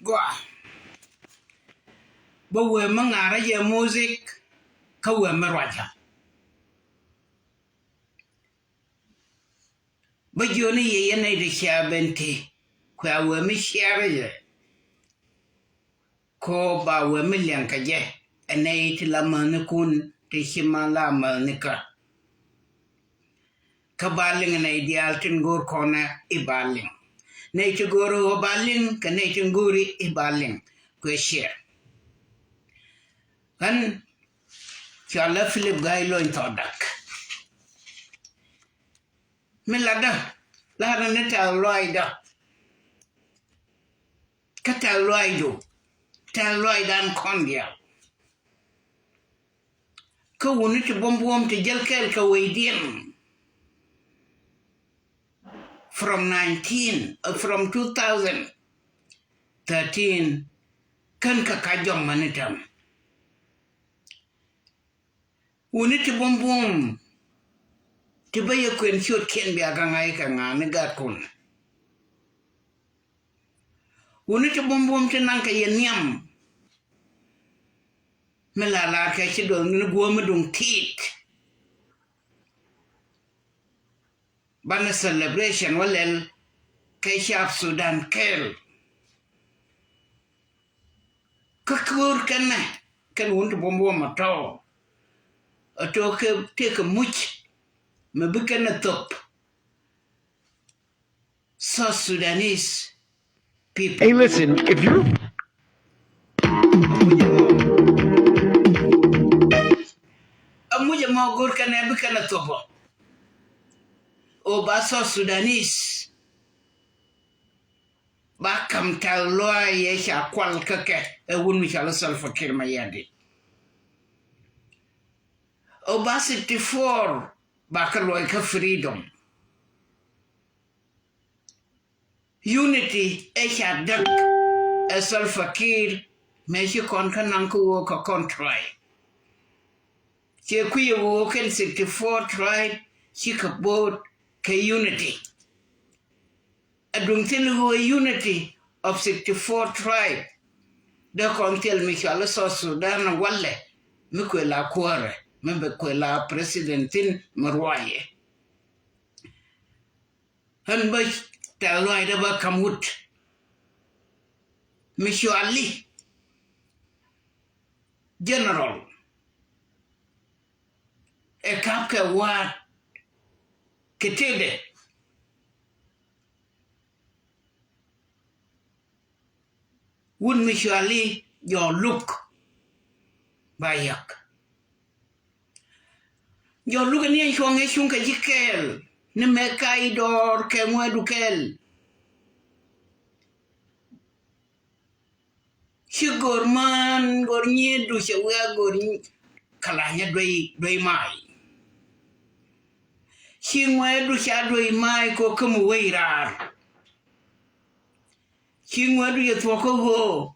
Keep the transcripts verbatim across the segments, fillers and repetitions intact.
gɔaa. Bä wëë mi ŋa̱rä jɛ music kä wëë mi ruacä. Bä jiöni yɛ yɛn nɛy ti cia ben ti kuɛ a wëë mi ciarä jɛ. Ko ba wëë mi liɛŋ kɛ jɛ ɛ nɛy ti la mäthnikun ti ci ma la mäthnikä. Kä ba liŋ nɛy diaal tin go̱o̱r kɔnɛ i̱ ba liŋ. Nɛy ti go̱o̱r ɣöö ba liŋ kɛ nɛy tin go̱o̱ri i̱ ba liŋ. Kuɛ ciɛ. Ɣän cɔalä Philip Gai Lony Thɔɔdak. Mi latdä, latdä ni tɛ̈th lɔaacdä. Kä tɛ̈th lɔaacdu, tɛ̈th lɔaacdan kɔn diaal. Kä wuni ti buɔ̱m buɔ̱m ti jäl kɛɛl kɛ wecdiɛn. From nineteen, uh, from two thousand thirteen, kän kɛ ka jɔm mäni tɛm. Wuni ti buɔ̱m buɔ̱m ti bä yɛ kuɛn ciötkiɛn bia gaŋ a ikɛ ŋa̱a̱n ni gatkun. Wuni ti buɔ̱m buɔ̱m ti naŋ kɛ yɛ nhiam. Mi la lar kɛ ci duɔth ni guɔ̱m mi duŋ ti̱i̱t. Banɛ celebration wä lɛl kɛ cap Sudan kɛɛl. Kä ko̱r kɛnɛ kɛn wun ti buɔ̱m buɔ̱m a tɔ̱. A tɔ̱ kɛ tëëkɛ muc mɛ bi kɛnɛ thop. South Sudanese people. Hey, listen, if you A muc ɛmɔ go̱r kɛnɛ bi kɛnɛ thopɔ. O ba South Sudanese ba kam tɛ̈th lɔaac ɛ ca kual kä kɛ ɛ wun mi cɔal Salva Kiir Mayardit. O ba sixty four ba kä luɔc kä freedom. Unity ɛ ca däk ɛ Salva Kiir mëë ci kɔn kä naŋ kä ɣöö kɛ kɔn tribe. Ciɛ kui̱ ɛ ɣöö kɛn sixty four tribe cikɛ bo̱o̱t kɛ unity. Ɛ duŋ thil ɣöö unity of sixty four tribe dee kɔn thil mi cɔal i̱ South Sudan walɛ mi kuël a kuäärɛ mi bɛ kuël a president thi̱n mi ruaacɛ. Ɣän bä tɛ̈th lɔaacdä bä ka̱m wut mi cɔali general ɛ ka̱pkɛ wa̱a̱t kɛ tëëdɛ. Wut mi cɔali Jɔɔk Luk ba yak. Jɔɔk Luk ni ɛn cuɔ̱ŋ ɛ cuŋ kɛ ji̱ kɛɛl ni mɛ ka i̱ dɔɔr kɛ ŋuɛɛdu kɛɛl. Ci go̱r män go̱r nyi̱i̱du cɛ wiaa go̱r nyi-, kɛ la nyɛ duey, duey may. Ci ŋuɛɛdu ca duey may kɛ ɣöö kä mi wec raar. Ci ŋuɛɛdu yɛ thuɔ̱k kä ɣöö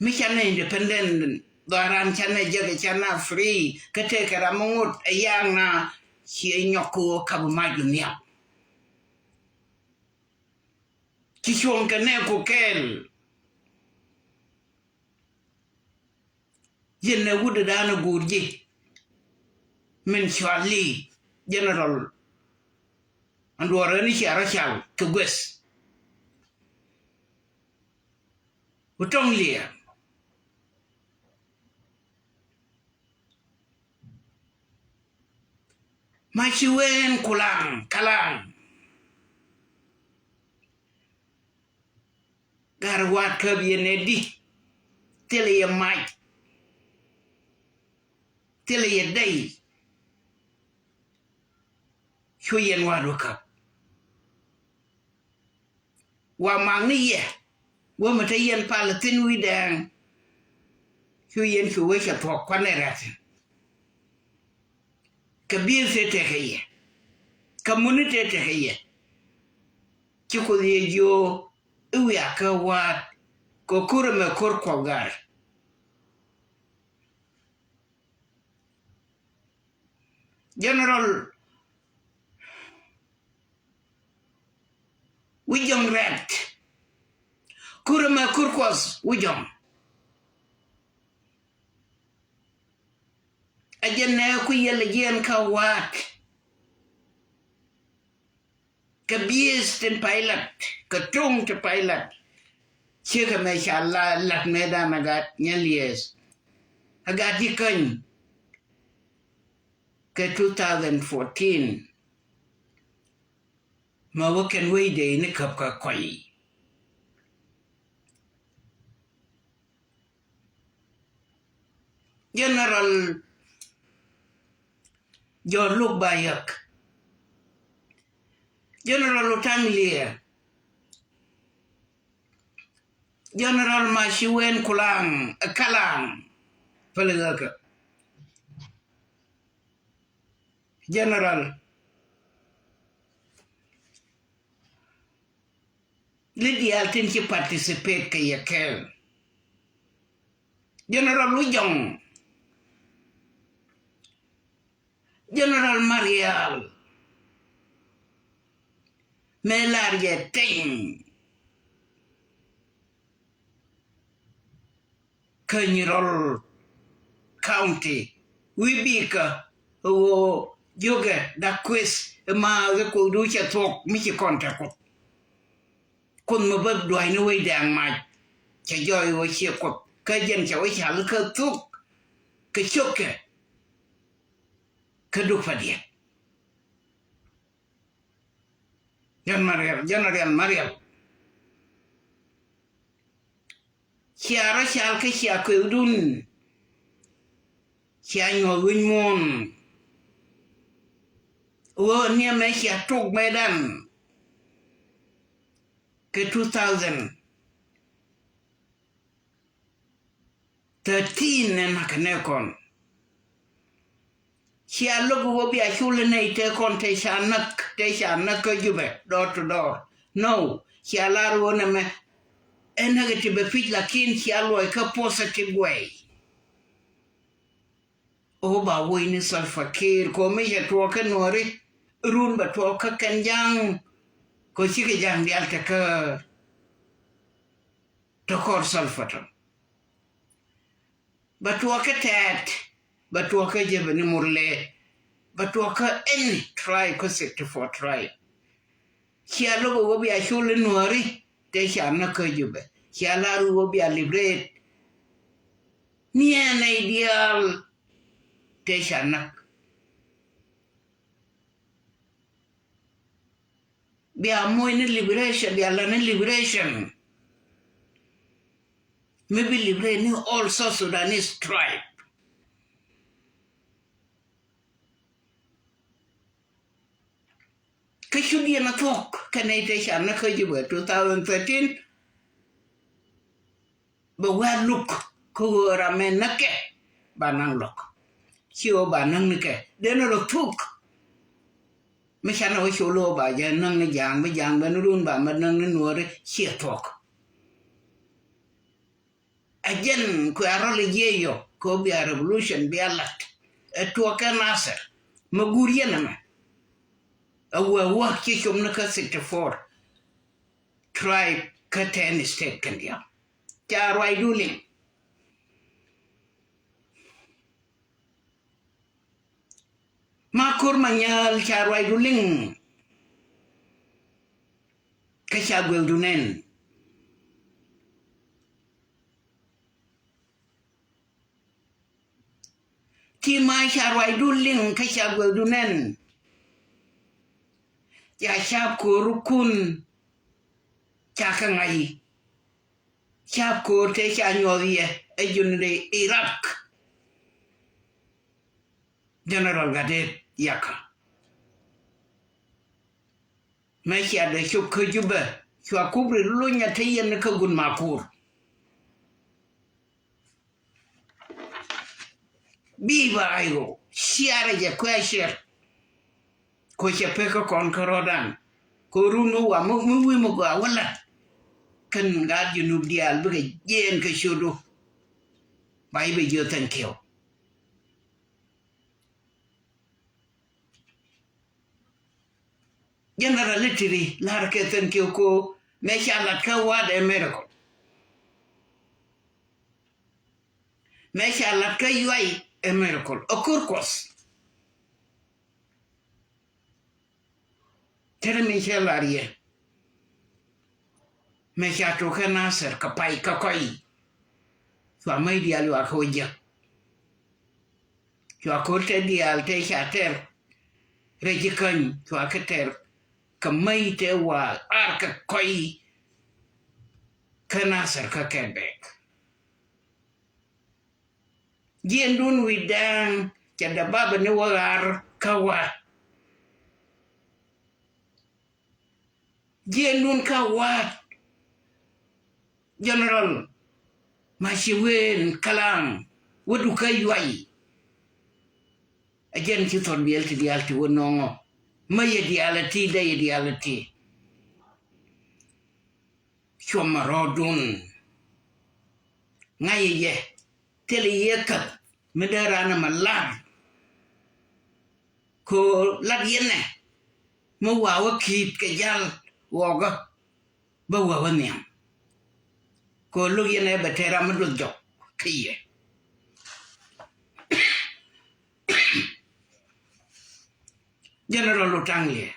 mi canɛ independent dhɔaaran canɛ jek canɛ free kä tëëkɛ ram mi ŋot ɛ yaŋna ciɛ nyɔk kä ɣöö ka̱p mac lu nhiam. Ci cuɔ̱ŋ kɛ nɛɛku kɛɛl. Yɛn ɛ wut ɛ da̱a̱n ɛ guur ji̱ min cɔali general. Ɛn duɔ̱ɔ̱r ɛn i̱ cia rɔ cal kɛ gueth. Wä tɔŋ liɛɛr. Ma ci wen kulaŋ kalaŋ. Gar wa̱a̱t käp yɛn ɛ di. Thilɛ yɛ mac. Thilɛ yɛ dey. Cu yɛn wa̱a̱t wä käp. Wa mak ni yɛ wä mi te yɛn pal thi̱n wi̱dɛɛŋ. Cu yɛn cu wecɛ thuɔ̱k kuanɛ rɛ̈thin. Kɛ bi̱i̱l tëë tekɛ yɛ. Kɛ muni tëë tekɛ yɛ. Ci Kuoth yɛ jiö i̱ wiakä wa̱a̱t kɛ kur ɛmɛ ko̱r Kuɔth gar. General wi̱c jɔŋ rɛ̈t. Kur ɛmɛ kur Kuɔth wi̱c jɔ̱ŋ. A jɛn nɛ ku yɛl a jiɛn kä wa̱a̱t. Kɛ bi̱i̱th tin pay lat, kɛ to̱ŋ ti pay lat. Ciek ɛmɛ ca la lat mëëdan a gat nyɛ liɛth. A gat ji̱ käny kɛ two thousand fourteen. Ma wä kɛn wecdɛ ni käp kɛ kɔy. General Jɔr Luk Bayäk. General Utaŋ Liɛ. General Maci Wen Kulaŋ, ɛ Kalaŋ. Päl ɣäkä. General. Li diaal tin ci participate kɛ yɛ kɛɛl. General Wujɔŋ. General Marial. Mëë lar jɛ teny. Kä Nyirol County wi̱i̱ bikä ɣöö jiökɛ dak kueth ɛ maath ɛ Kuothdu cɛ thuɔ̱k mi ci kɔn tɛ Kuoth. Kuoth mi bä dua̱cni wec dɛ̈ɛ̈ŋ mac cɛ jɔɔc ɣöö ciɛ Kuoth kä jɛn cɛ wec cal kä thuk kɛ ciökɛ kä duk pa diɛt. Jɛn Marial, jɛn Marial, Marial. Cia rɔ cal kä cia kuekdun. Cia nyuɔth wi̱ny muɔ̱ɔ̱n. Ɣöö niɛmɛ cia tuk mëëdan. Kɛ two thousand thirteen nɛ nak nɛ kɔn. Cia lo̱k ɣöö bia cul nɛy tëë kɔn tëë ca näk, tëë ca näk kä Jubɛ door to door. No, cia lar ɣöö nɛmɛ ɛ negative ɛ pi̱c, lakin cia luɔc kä positive way. Ɣöö ba woc ni Salva Kiir kɛ ɣöö mi cɛ tuɔɔk kä Nuɔ̱ɔ̱ri, run bɛ tuɔɔk kä kɛn Ja̱a̱ŋ. Kɛ ɣöö cikɛ Ja̱a̱ŋ diaal te kä te kɔr Salva tɔ. Bɛ tuɔɔk kä Tɛɛt, bɛ tuɔɔk kä Jɛbɛni Murle, bɛ tuɔɔk kä any tribe kä sixty-four tribe. Cia lo̱k ɣöö bia cul i̱ Nuääri tëë ca näk kä Jubɛ. Cia lar ɣöö bia liberate. Niɛɛn nɛy diaal tëë ca näk. Bia moc ni liberation, bia la ni liberation. Mi bi liberate ni all South Sudanese tribe. Kä cut yɛn a thuɔ̱k kɛnɛ tëë ca näk kä Jubɛ two thousand thirteen. Bɛ wee a luk kä ɣöö ram mɛ näkɛ ba naŋ lɔk. Ci ɣöö ba näk ni kɛ den rɔ thuk. Mi canɛ wä col ɣöö ba jɛ näk ni Ja̱a̱ŋ, bi Ja̱a̱ŋ ben run ba mɛ näk ni Nuääri, ciɛ thuɔ̱k. Ɛ jɛn kuɛ a rɔl i̱ jiɛ yɔ kɛ ɣöö bia revolution bia lat. Ɛ tuɔɔk kɛ Nasir mɛ guur yɛn ɛmɛ. Ɛ wee wä ci com ni kä sixty-four tribe kä ten state kɛn diaal. Ca ruacdu liŋ. Ma ko̱r ma nyääl ca ruacdu liŋ. Kä ca guekdu nɛn. Ti ma ca ruacdu liŋ kä ca guekdu nɛn. Ca cap ko̱rukun ca kä ŋa̱c. Cap ko̱r tëë ca nyuɔth yɛ ɛ jun de Iraq. General Gatdet Yaka. Mɛ cia dee cop kä Jubɛ, cua kubri lunyɛ te yɛn kä gun Makur. Bi ba ay ɣöö ciarɛ jɛ kuɛ ciɛr. Ko cɛ pek kä kɔn kä rɔ̱dan. Ko run mi wa mi, mi wi̱i̱ mi gɔaa wä lat. Kɛn gaat Junub diaal bikɛ jiɛɛn kɛ ciötdu. Ba i̱ bɛ jiö thank you. General Itiri lar kɛ thank you ko mɛ ca lat kä wa̱a̱ dee miracle. Mëë ca lat kä yuay ɛ miracle ɛ kur Kuɔth. Tɛrɛ mi cɛ lar yɛ. Mëë ca tok kä Nathɛr kɛ pay kä kɔy. Cua mäc diaal cua kɛ wä jiäk. Cua ko̱r tɛr diaal tëë ca tɛr rɛy ji̱ käny cua kɛ tɛr kɛ mäc tëë wa ar kɛ kɔy kä Nathɛr kä Quebec. Jiɛndun wi̱i̱ dɛɛŋ cɛ dee bapɛ ni wä ɣaar kä wa̱a̱t. Jiɛndun kä wa̱a̱t. General ma ci wen kalaŋ wädu kä yuay. A jɛn ci thɔn biɛl ti diaal ti wä nɔŋɔ. Ma yɛ diaal a ti dee yɛ diaal a ti. Cuɔmɛ rɔɔdun. Ŋa̱cä yɛ thilɛ yɛ käth mi dee raan ɛmɛ lat. Kɛ ɣöö lat yɛnɛ mi wa̱a̱ wä ki̱i̱t kɛ jal ɣɔɔkä bä wa̱a̱ wä nhiam. Kɛ ɣöö lo̱k yɛnɛ bɛ tɛɛr ram mi duɔth jɔk kä yɛ. General Utaŋ liɛ.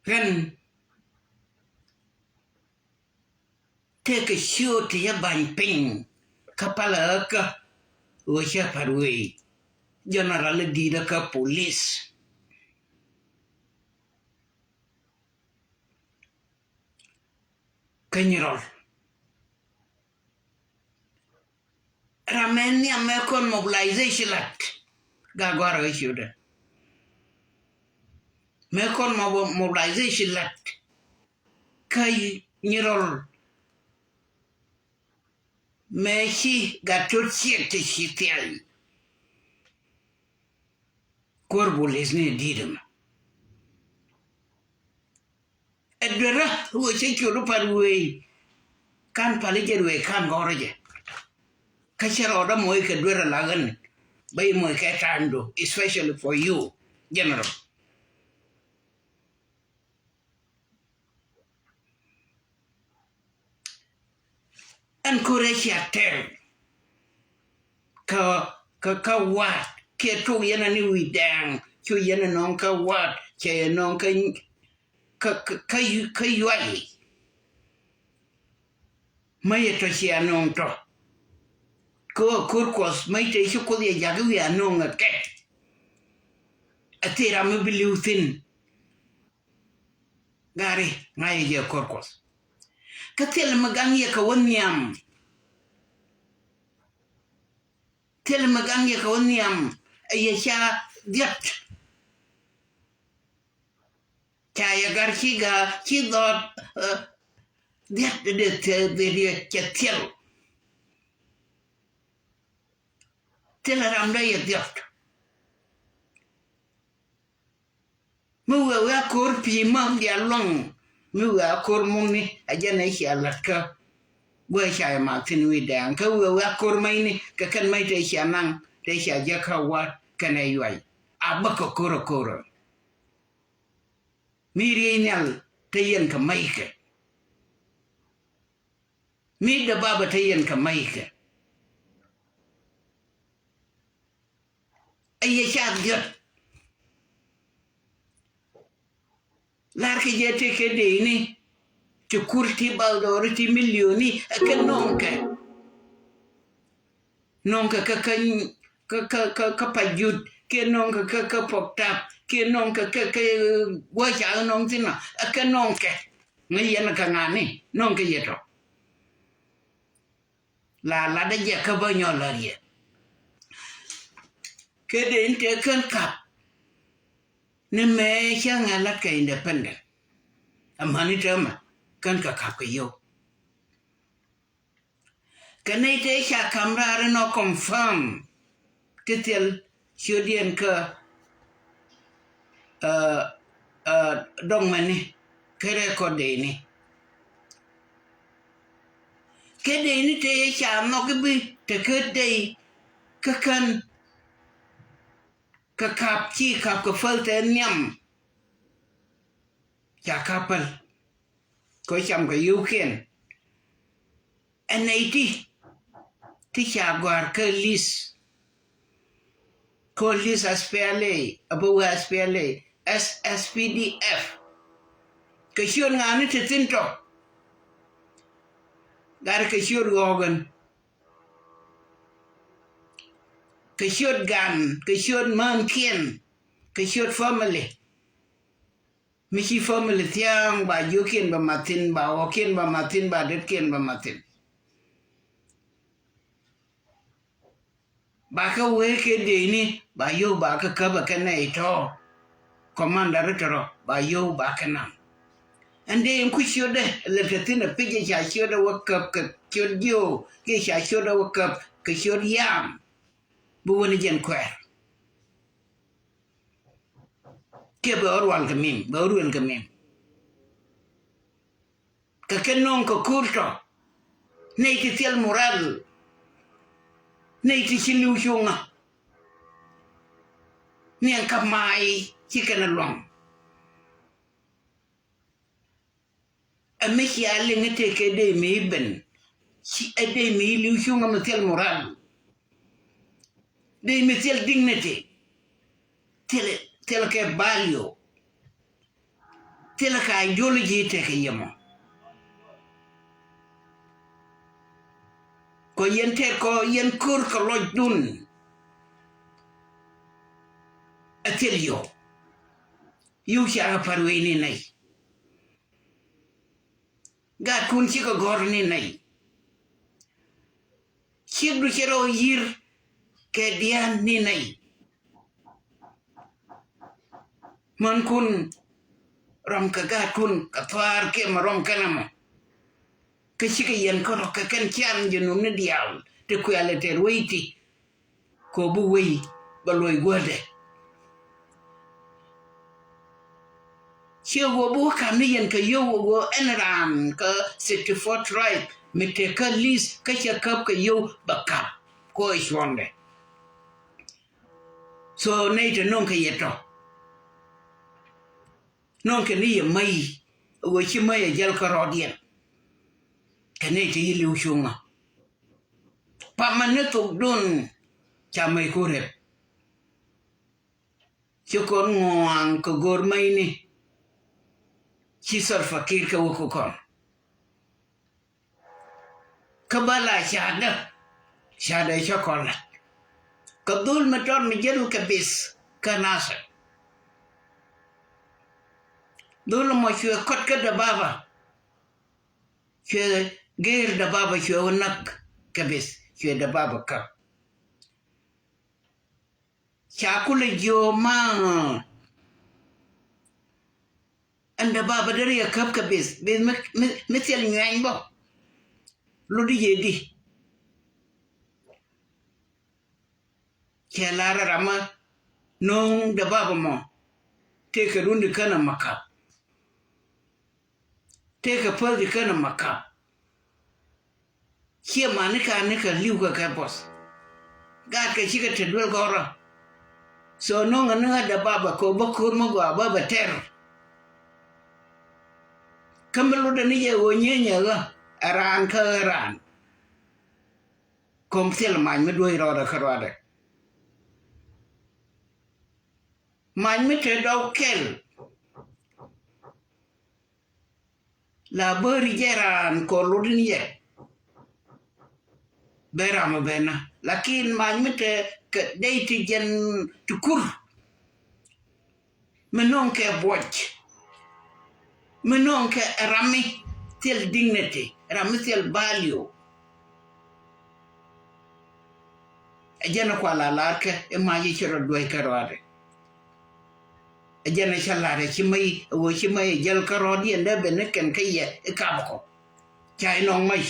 Ɣän tëëkɛ ciööt ti cä ba̱ny piny kä palä ɣäkä ɣöö cä pa̱t wëë general di̱i̱t kä polis. Kä Nyirɔl. Ram mɛ nhiam mɛ kɔn mobilization lat. Ga gɔ̱a̱r ɣä ciötdä. Mɛ kɔn mob-, mobilization lat. Kä Nyirɔl. Mɛ ci gat tot ciek ti ci thia̱y. Kuäär bolis ni di̱i̱t ɛmɛ. Ɛ duerä wee cä ciöt wä pa̱t wëë. Ka̱n pali jɛ wee ka̱n gɔ̱rä jɛ. Kä cä rɔɔdä moc kɛ duerä la ɣän. Bä i̱ moc kɛ ta̱a̱ŋdu, especially for you, General. Ɛn ko̱rɛ cia tɛr kä, kä, kä wa̱a̱t kiɛ tok yɛn ani wi̱i̱ dɛɛŋ cu yɛn anɔŋ kä wa̱a̱t cɛ yɛ nɔŋ kä, kä, kä, kä yu-, kä yuay. Mä yɛ tɔ cia nɔŋ tɔ. Kä ɣä ko̱r Kuɔth mä yɛ tɛ ci Kuoth yɛ ja̱k i̱ wi̱i̱ anɔŋ ɛ kɛ. Ɛ thil ram mi bi li̱w thi̱n. Gari ŋa̱c yɛ jɛ ko̱r Kuɔth. Kä thilɛ mi gaŋ yɛ kɛ wä nhiam. Thilɛ mi gaŋ yɛ kɛ wä nhiam. Ɛ yɛ ca dhiɔt. Ca yɛ gar ci ga̱a̱ ci dhɔt, ɛ, dhiɔt dee thiel, dee, dee cɛ thiel. Thilɛ ram dee yɛ dhiɔt. Mi wee wee a ko̱r pi̱i̱ ma bia luaŋ. Mi wee a ko̱r mukni a jɛn a cia la̱t kä. Guɛ ca yɛ ma thi̱n wi̱i̱ dɛɛŋ kä wee wee a ko̱r ma̱cni kɛ kɛn ma̱c tëë cia naŋ tëë cia jek kä wa̱a̱t kɛnɛ yuay. A bä kɛ ko̱r a ko̱r. Mi riey nhial te yɛn kɛ ma̱ckɛ. Mi dee bapɛ te yɛn kɛ ma̱ckɛ. Ɛ yɛ ca dhiɔt. La̱rkɛ jɛ tëë kɛ deeni ti kur ti bal dɔɔri ti milioni ɛ kɛ nɔŋkɛ. Nɔŋkɛ kä, kä, kä, kä, kä, kä pajut kiɛ nɔŋkɛ kä, kä pɔktap kiɛ nɔŋkɛ kä, kä gua̱c ca nɔŋ thi̱n ɛ kɛ nɔŋkɛ. Ŋäc yɛn kä ŋa̱ni nɔŋkɛ yɛ tɔ. La latdä jɛ kä bä nyɔl la riɛ. Kɛ dee in tëë kän kap ni mëë cä ŋɛ lat kɛ independent. Amäni täämɛ kän kɛ kap kɛ yio̱w. Kɛ nɛy tëë ca kam raar inɔ confirm ti thil ciötdiɛn kä, ɛ, ɛ, dɔŋmɛni kä record deni. Kä deni tëë ca nhɔk i̱ bi te kä dey kä kän. Kä kap ci kap kɛ päl tɛ nhiam. Ca ka̱päl kɛ cam kɛ yio̱wkiɛn. Ɛ nɛy ti ti ca gɔ̱a̱r kä lis, kɛ lis S P L A, a bä wee S P L A, S, S P D F. Kɛ ciöt ŋa̱a̱ni ti thi̱n tɔ, gat kɛ ciöt ɣɔ̱ɔ̱k ɛn, kɛ ciöt gan, kɛ ciöt mänkiɛn, kɛ ciöt family. Mi ci family thia̱a̱ŋ, ba jiökiɛn ba mathin, ba ɣɔ̱kiɛn ba mathin, ba detkiɛn ba mathin. Ba kä wee kɛ dëëcni, ba yio̱w ba kä käp ɛ kɛ nɛy tɔ̱. Commander tɔrɔ ba yio̱w ba kä naŋ. Ɛn dee in ku ciötdɛ lɛ te thi̱n ɛ pi̱c ɛ ca ciötdɛ wä käp kɛ ciöt jiöö kiɛ ca ciötdɛ wä käp kɛ ciöt yam. Bi wä ni jɛn kuɛɛr. Kiɛ bɛ ɣä rual kɛ mim, bɛ ɣä ruel kɛ mim. Kɛ kɛ no̱o̱ŋ kɛ ko̱r tɔ, nɛy ti thil moral, nɛy ti ci li̱w cuŋä. Niɛn kä ma̱a̱y ci kɛn ɛ lua̱ŋ. Ɛ mi cia liŋ i̱ tëë kɛ dee mi ben, ci ɛ dee mi li̱w cuŋä mi thil moral. Dee mi thil dignity. Thil, thil kɛ value. Thil kɛ ideology tëë kɛ yɛmɔ. Kɔ yɛn tëë kɔ yɛn ko̱r kɛ lɔcdun. Ɛ thil yio̱w. Yio̱w ca kɛ pa̱r wecni nɛy. Gaatkun cikɛ gɔ̱r ni nɛy. Ciekdu ci rɔ yi̱r kɛ dia̱a̱n ni nɛy. Mänkun rɔm kɛ gaatkun kɛ thua̱a̱r kiɛ mɛ rɔm kɛn ɛmɔ. Kä cikɛ yɛn kärɔ kɛ kɛn cian jɛ num ni diaal ti kuɛl ɛ tɛr wec ti. Kɛ ɣöö bi wei bɛ luɔc guätdɛ. Ciɛ ɣöö bi wä ka̱m ni yɛn kɛ yio̱w ɣöö ɛn raan kä sixty four tribe mi tekä list kä cɛ käp kɛ yio̱w bɛ ka̱p kɛ ɣöö cuɔ̱ŋdɛ. So nɛy te nöŋ kɛ yɛ tɔ. Nöŋ kɛ ni yɛ mäc ɣöö ci mäc ɛ jäl kä rɔɔdiɛn. Kɛ nɛy te yi li̱w cuŋä. Pamä ni thokdun ca mäc ku rep. Ci kɔn ŋuaŋ kɛ go̱o̱r mäcni. Ci Salva Kiir kɛ wä ku kɔn. Kä bä la ca̱a̱tdä, ca̱a̱tdä cä kɔn la. Kɛ dhol mi tɔt mi jɛn kɛ bith kä Nasir. Dhol mɔ cuɛ kɔt kä Dababa. Cuɛ gër Dababa cuɛ wä näk kɛ bith cuɛ Dababa käp. Ca kulɛ jiö ma. Ɛn Dababa deri a käp kɛ bith, bith mi, mi, mi thil nyuɛny bä. Ludi jɛ di. Cɛ lar ram ma no̱o̱ŋ Dababa mɔ. Tëëkɛ run di känɛ ma käp. Tëëkɛ päth di känɛ ma käp. Ciɛ mani ka ni kɛ li̱w kɛ kɛ buɔth. Gaatkɛ cikɛ te duel gɔrä. So no̱ŋɛ ni ɣä Dababa kɛ ɣöö bä ko̱r mi gɔaa bä bɛ tɛr. Kä mi lotdɛ ni jɛ ɣöö nyieenyɛ ɣä ɛ raan kä ɣä raan. Ko̱m thil mac mi duec rɔɔdɛ kä ruaadɛ. Mac mi te dɔw kɛl. La bäri jɛ raan kɔ lotdin yɛ. Bɛ ram bɛ na. Lakin mac mi te kɛ dey ti jɛn ti kur. Mi no̱o̱ŋ kɛ buɔc. Mi no̱o̱ŋ kɛ rami thil dignity, rami thil value. Ɛ jɛn ɛ kua la lar kɛ i̱ mac i̱ ci rɔ duec kɛ ruaadɛ. Ɛ jɛn ɛ cä lar ɛ ci mäc ɛ ɣöö ci mäc ɛ jäl kä rɔɔdiɛn dee ben ni kɛn kä yɛ i̱ kap kɔ. Ca inɔŋ mäc.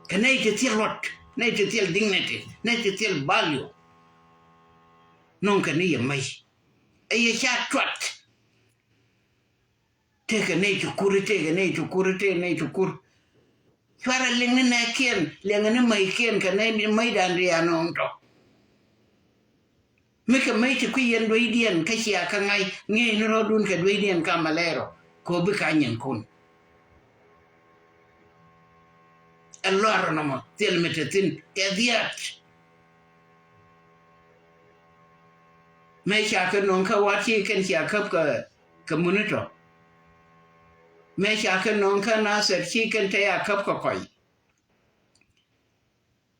Kɛ nɛy ti thil luɔt, nɛy ti thil dignity, nɛy ti thil value. Nɔŋ kɛ ni yɛ mäc. Ɛ yɛ ca tuat. Tëëkɛ nɛy ti kur, tëëkɛ nɛy ti kur, tëëkɛ nɛy ti kur. Cuarɛ liŋ ni nɛɛkiɛn, liŋ ni mäckiɛn kɛ nɛy mäcdan ria nɔŋ tɔ. Mi kɛ mec ti kui̱ yɛn duecdiɛn kä cia kä ŋa̱c ŋi̱eec ni rɔ̱dun kɛ duecdiɛn ka malɛrɔ kɛ ɣöö bi ka nyinkun. Ɛ luaar nɔmɔ thil mi te thi̱n kɛ dhiaat. Mëë ca kɛ nöŋ kä wat ci kɛn cia käp kɛ, kɛ muni tɔ. Mëë ca kɛ nöŋ kä Nasir ci kɛn te a käp kɛ kɔc.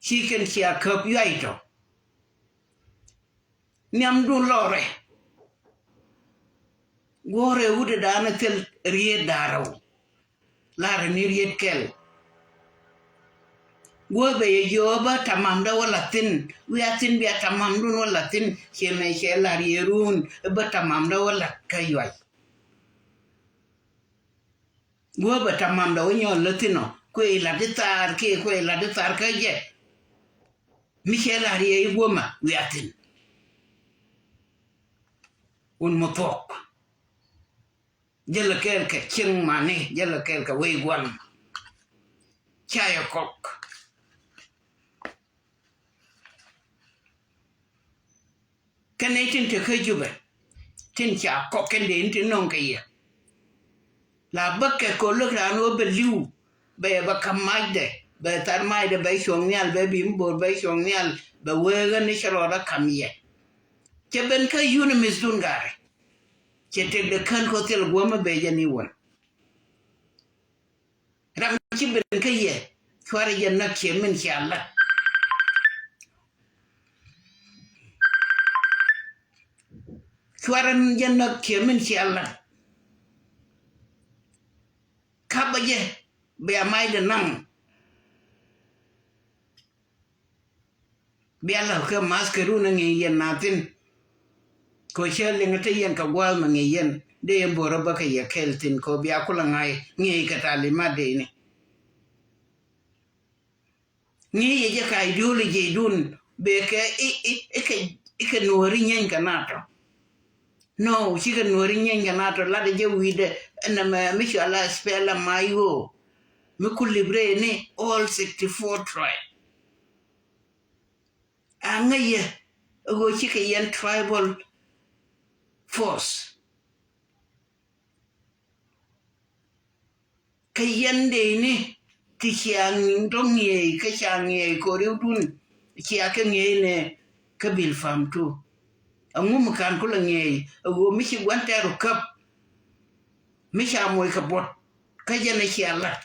Ci kɛn cia käp yuay tɔ. Nhiamdun lɔrɛ. Guɔ̱rɛ wut ɛ da̱a̱n ɛ thil riet da̱a̱rɛw. Larɛ ni riet kɛl. Guɔ̱r bɛ yɛ jiö bä tamam dä wä la thi̱n. Wiaa thi̱n bia tamam dun wä la thi̱n. Ciɛ mɛ cɛ lar yɛ run bä tamam dä wä la kä yuay. Guɔ̱r bɛ tamam dä wä nyɔl lä thi̱n ɔ. Kuɛ ilat di thar kiɛ kuɛ ilat di thar kä jɛ. Mi cɛ lar yɛ i̱ guɔ̱mä wiaa thi̱n. Wun mɔ thuɔk. Jälɛ kɛɛl kɛ cieŋ mani, jälɛ kɛɛl kɛ wei gua̱n. Ca yɛ kɔk. Kɛn nɛy tin te kä Jubɛ tin ca kɔk kɛn dee tin nɔŋ kɛ yɛ. La bäkɛ kɛ lo̱k raan wä bɛ li̱w bɛ yɛ bɛ ka̱m macdɛ bɛ thar macdɛ bɛ cuɔ̱ŋ nhial bɛ bi mi bo̱o̱r bɛ cuɔ̱ŋ nhial bɛ wee ɣän ni cɛ rɔɔdä ka̱m yɛ. Cɛ ben kä yuni mithdun ga̱rɛ. Cɛ tekdɛ kän kɔ thil guɔ̱mä bɛ jɛ ni wän. Ram ci ben kä yɛ cuarɛ jɛ näk ciɛ min cia lat. Cuarɛ jɛ näk ciɛ min cia lat. Kapä jɛ bia macdɛ naŋ. Bia la̱k kɛ math kɛ run a ŋi̱i̱c yɛn na thi̱n. Kɛ cä liŋ te yɛn kɛ gua̱a̱th mɛ ŋi̱i̱c yɛn dee yɛn bo̱rä bä kɛ yɛ kɛl thi̱n kɛ bia kulɛ ŋa̱c ŋi̱i̱c kɛ talimat dee ni. Ŋi̱i̱c yɛ jɛ ka ideology dun bee kɛ i̱ i̱ i̱ kɛ i̱ kɛ nuɔ̱ɔ̱ri nyieeny kɛ na tɔ. No, cikɛ nuɔ̱ri nyieeny kɛ na tɔ latdɛ jɛ wi̱i̱dɛ ɛn ɛmɛ mi cɔal a SPLM-IO. Mi ku librate ni all sixty-four tribe. A ŋäc yɛ ɣöö cikɛ yɛn tribal force. Kä yɛn dee ni ti cia dɔ̱ŋ ŋiɛɛc kä ca ŋiɛɛc kɛ riwdun cia kɛ ŋiɛɛc nɛ kä bil fam tu. Aŋu mi kan kulɛ ŋiɛɛc a ɣöö mi ci gua̱n tɛɛr ɔ käp. Mi ca moc kɛ buɔt kä jɛn a cia lat.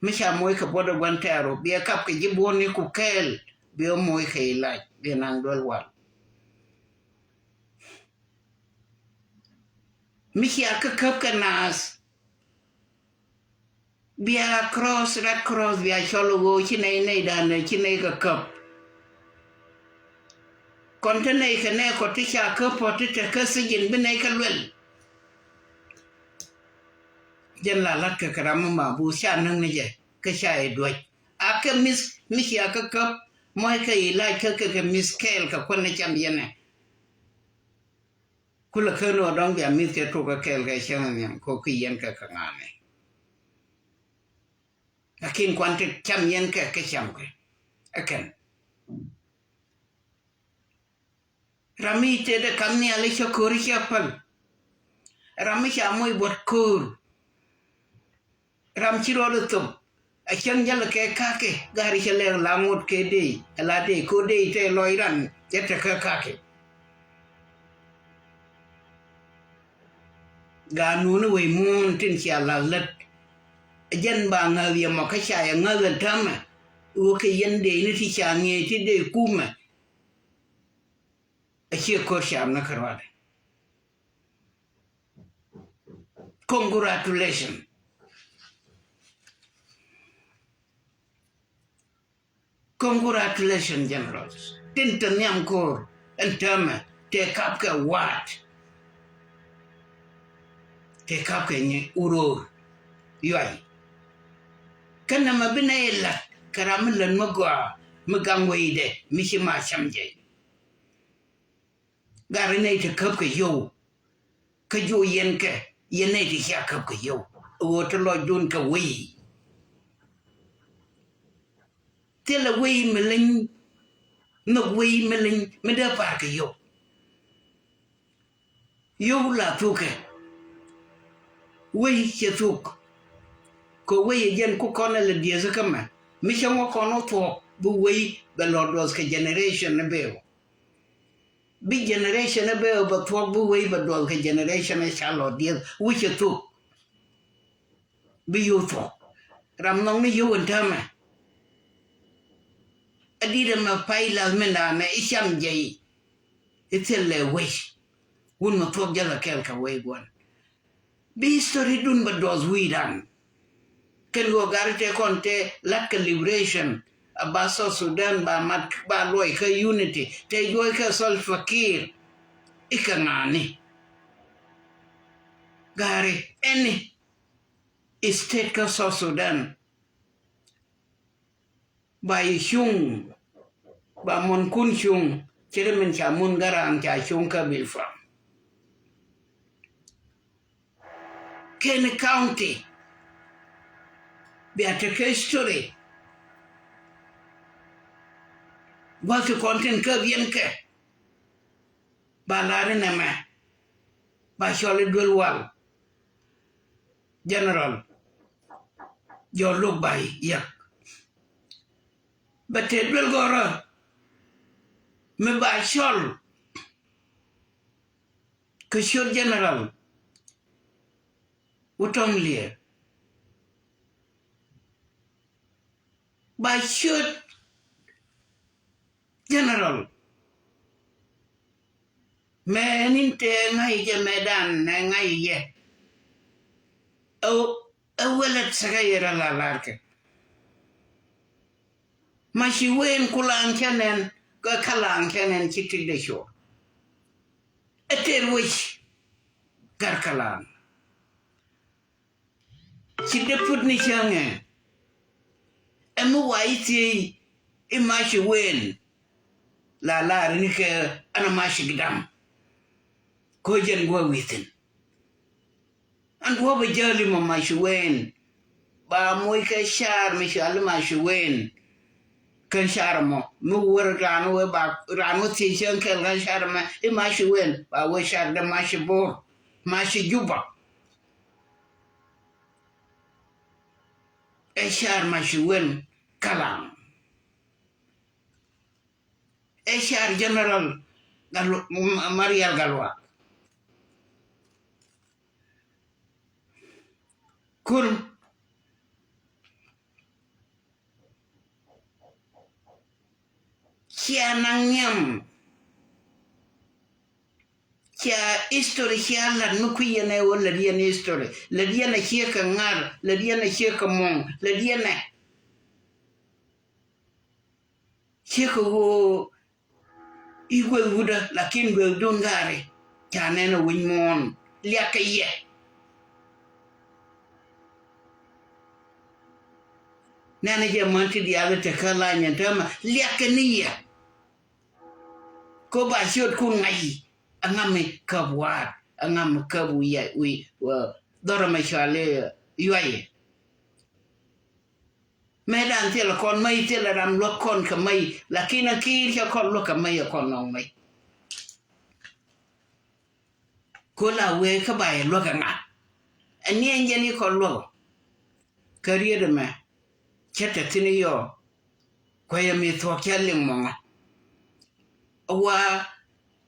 Mi ca moc kɛ buɔt ɛ gua̱n tɛɛr ɔ biɛ kap kɛ ji̱ buɔ̱n ni ku kɛɛl biɛ moc kɛ ilac biɛ naŋ duel wal. Mi cia kä käp kɛ naath. Bia cross, Red Cross bia cɔl ɣöö ci nɛy nɛy da̱a̱n nɛ ci nɛy kɛ käp. Kɔn te nɛy kɛ nɛy kɔ ti ca käp pɔt ti te kä thijin bi nɛy kɛ luɛl. Jɛn la la̱t kɛ kɛ ram mi ma bu ca näk ni jɛ kä ca i̱ duäc. A kɛ mi̱th mi cia kä käp mɔc kɛ i̱ lac kä kɛ kɛ mi̱th kɛɛl kɛ kuän ni cam yɛn ɛ. Kulɛ ken ɣöö dɔ̱ŋ bia mi̱th kɛ tuk kɛ kɛɛl kɛ cäŋ nhiam kɛ ki yɛn kɛ kɛ ŋa̱a̱nɛ. Lakin kuan ti cam yɛn kɛ kɛ cam kɛ ɛ kɛn. Ram mi tëëdɛ kam nhial i̱ cä ko̱ri cä päl. Ram mi ca moc buɔt ko̱o̱r. Ram ci rɔɔdɛ thop a cäŋ jäl kɛ kakɛ gari cɛ lɛk la ŋot kɛ dee ɛ la dee ko dee tɛ lɔc ran cɛ tekɛ kakɛ. Gaa nuuni wec muun tin cia lath lät. Jɛn ba ŋäth yɛ mɔ kä ca yɛ ŋäth ɛn täämɛ. Wä kɛ yɛn dee ni ti ca ŋi̱eec ti dee kumɛ. A ciɛ ko̱r ca mi kä ruaadɛ. Congratulations. Congratulations, generals. Tin te nhiam ko̱r ɛn täämɛ te kap kɛ wa̱a̱t. Te kap kɛ nyi uror yuay. Kä nɛmɛ bi nɛ ilat kɛ ram mi lät mi gɔaa mi gaŋ weydɛ mi ci ma cam jɛ. Gari nɛy ti käp kɛ yio̱w. Kä jiɔ yɛn kɛ yɛn nɛy ti cia käp kɛ yio̱w. Ɣöö ti lɔcdun kɛ wei. Thilɛ wei mi leny. Nhök wei mi leny mi dee pa̱a̱r kɛ yio̱w. Yio̱w la thukɛ. Wei cɛ thuk. Kɛ wei ɛ jɛn ku kɔn ɛ lɛ dieth kä mɛ. Mi cɛ ŋɔ kɔn wä thuɔ̱k bi wei bɛ lɔ duɔth kɛ generation ni bee wä. Bi generation ni bee wä bɛ thuɔ̱k bi wei bɛ duɔth kɛ generation ni ca lɔ dieth wä cɛ thuk. Bi yio̱w thuɔ̱k. Ram nhɔkni yio̱w ɛn täämɛ. Ɛ di̱t ɛmɛ pay lath mindanɛ i̱ cam jɛy. I̱ thil lɛ wec. Wun mɛ thuɔ̱k jɛ lɛ kɛl kɛ wec gua̱n. Bi history dun bɛ duɔth wi̱i̱dan. Kɛn ɣöö gari tëë kɔn tëë la̱t kɛ liberation. A ba South Sudan ba mat ba luɔc kä unity. Tëë juɔc kɛ Salva Kiir. I̱ kɛ ŋa̱a̱ni. Gari ɛni. State kä South Sudan. Ba yi cuŋ, ba muɔ̱nkun cuŋ, ce̱t min ca mun Garaŋ ca cuŋ kä Bilpam. Kɛn county, bia tekɛ history. Gua̱th ti kɔn tin kä biɛn kɛ. Ba lar inɛ mɛ. Ba cɔl i̱ duel wal. General. Jɔl luk ba yɛk. Bɛ te duel gɔrä. Mi ba cɔl. Kɛ ciöt general. Wä tɔŋ liɛ. Ba ciöt general. Mɛ ni tëë ŋa̱c jɛ mɛ dan nɛ ŋa̱c jɛ. Ɛ, ɛ wälɛ tɛkɛ yɛ rɛ la lar kɛ. Ma ci wen kulaŋ kɛ nɛn, kɛ kalaŋ kɛ nɛn ci tik dɛ cuɔ. Ɛ tëër wec gar kalaŋ. Ci dee put ni cäŋɛ. Ɛmɛ wa i̱ thiec i̱ maci wen. La lar ni kɛ ɛn a maci gidam. Ko jɛn guɔ within. Ɛn guɔ bɛ jäli mɔ maci wen. Ba moc kɛ car mi cɔal i̱ maci wen. Kɛn car mɔ mi wär raan wee ba raan wee thiec cäŋ kɛl kɛn car mɛ i̱ maci wen. Ba wee car dee maci bor. Maci Juba. Ɛ car maci wen kalaŋ. Ɛ car general Gal-, M-, Marial Galwa. Kur cia naŋ nhiam. Cia history cia lat mi kui̱ yɛn ɛ wä lät yɛn history. Lät yɛn a ciek kɛ ŋar, lät yɛn a ciek kɛ muɔ̱ŋ, lät yɛn ɛ ciek kɛ ɣöö i̱ gueth wutdä, lakin guethdun gaari ca nɛn a wi̱c muɔ̱ɔ̱n liak kɛ yɛ. Nɛn jɛ män ti diaal te kä lany ɛn täämɛ liak kɛ ni yɛ. Ko ba ciötkun ŋa̱c yi a ŋa̱m mi käp wa̱a̱t a ŋa̱m mi käp wi̱i̱ wi̱i̱ dhɔrɔ mɛ cɔal i̱ yuayɛ. Mëë dan thilɛ kɔn mäc thilɛ ram luäk kɔn kɛ mäc lakin a ki̱i̱r cɛ kɔn luäk kɛ mäc ɛ kɔn nɔŋ mäc. Ko la wee kä ba yɛ luäk kɛ ŋa̱. Ɛ niɛn jɛn i̱ kɔn luäk ɔ. Kä riet ɛmɛ cä te thi̱n i̱ yɔ. Kuɛ yɛ mi thuɔ̱k cä liŋ mɔŋɔ. Wa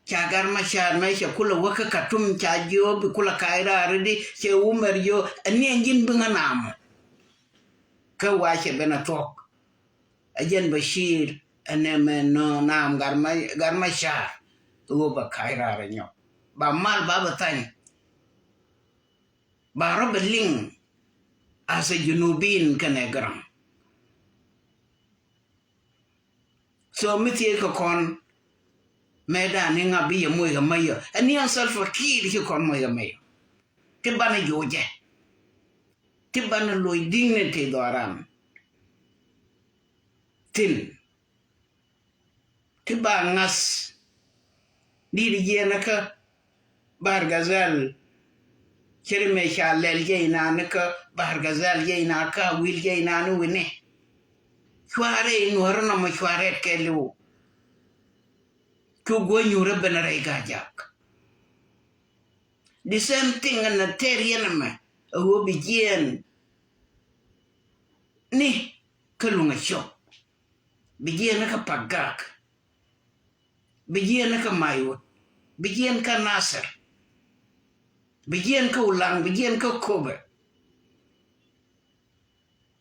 ca Gar Macar mɛ cɛ kulɛ wä kä Katum ca jiö bi kulɛ kac raar di cɛ wumɛr jiö ɛ niɛn ji̱n bi ŋä namɔ. Kä wa cɛ ben a thuɔ̱k. A jɛn Bashir ɛnɛ mɛ nɔ naam Gar Ma, Gar Macar. Ɣöö ba kac raar a nyɔk ba mal ba bɛ thany. Ba rɔ bɛ liŋ as a Junubin kɛnɛ Garaŋ. So mi thiec kɛ kɔn mɛ dan ni ŋa bi yɛ moc kɛ mäyɔ ɛ ni an Salva Kiir ci kɔn moc kɛ mäyɔ. Ti banɛ jocɛ ti banɛ loc dignity dhɔran. Thin ti ba ŋa̱th. Di̱t jiɛn kä Bahr Ghazal. Ceri mɛ ca lɛl jɛ inan kä Bahr Ghazal jɛ inan kä wil jɛ inan wi̱ni. Cuarɛ inuɔr nɔmɔ cuarɛ kɛliw. Cu guɔ nyuur ɛ ben rɛy Gajak. The same thing ɛn a tɛr yɛn ɛmɛ ɛ ɣöö bi jiɛɛn ni kä Luŋ a cop. Bi jiɛɛn ni kä Pagak. Bi jiɛɛn kä Maiwut, bi jiɛɛn kä Nasir, bi jiɛɛn kä Ulaŋ, bi jiɛɛn kä Kobɛ,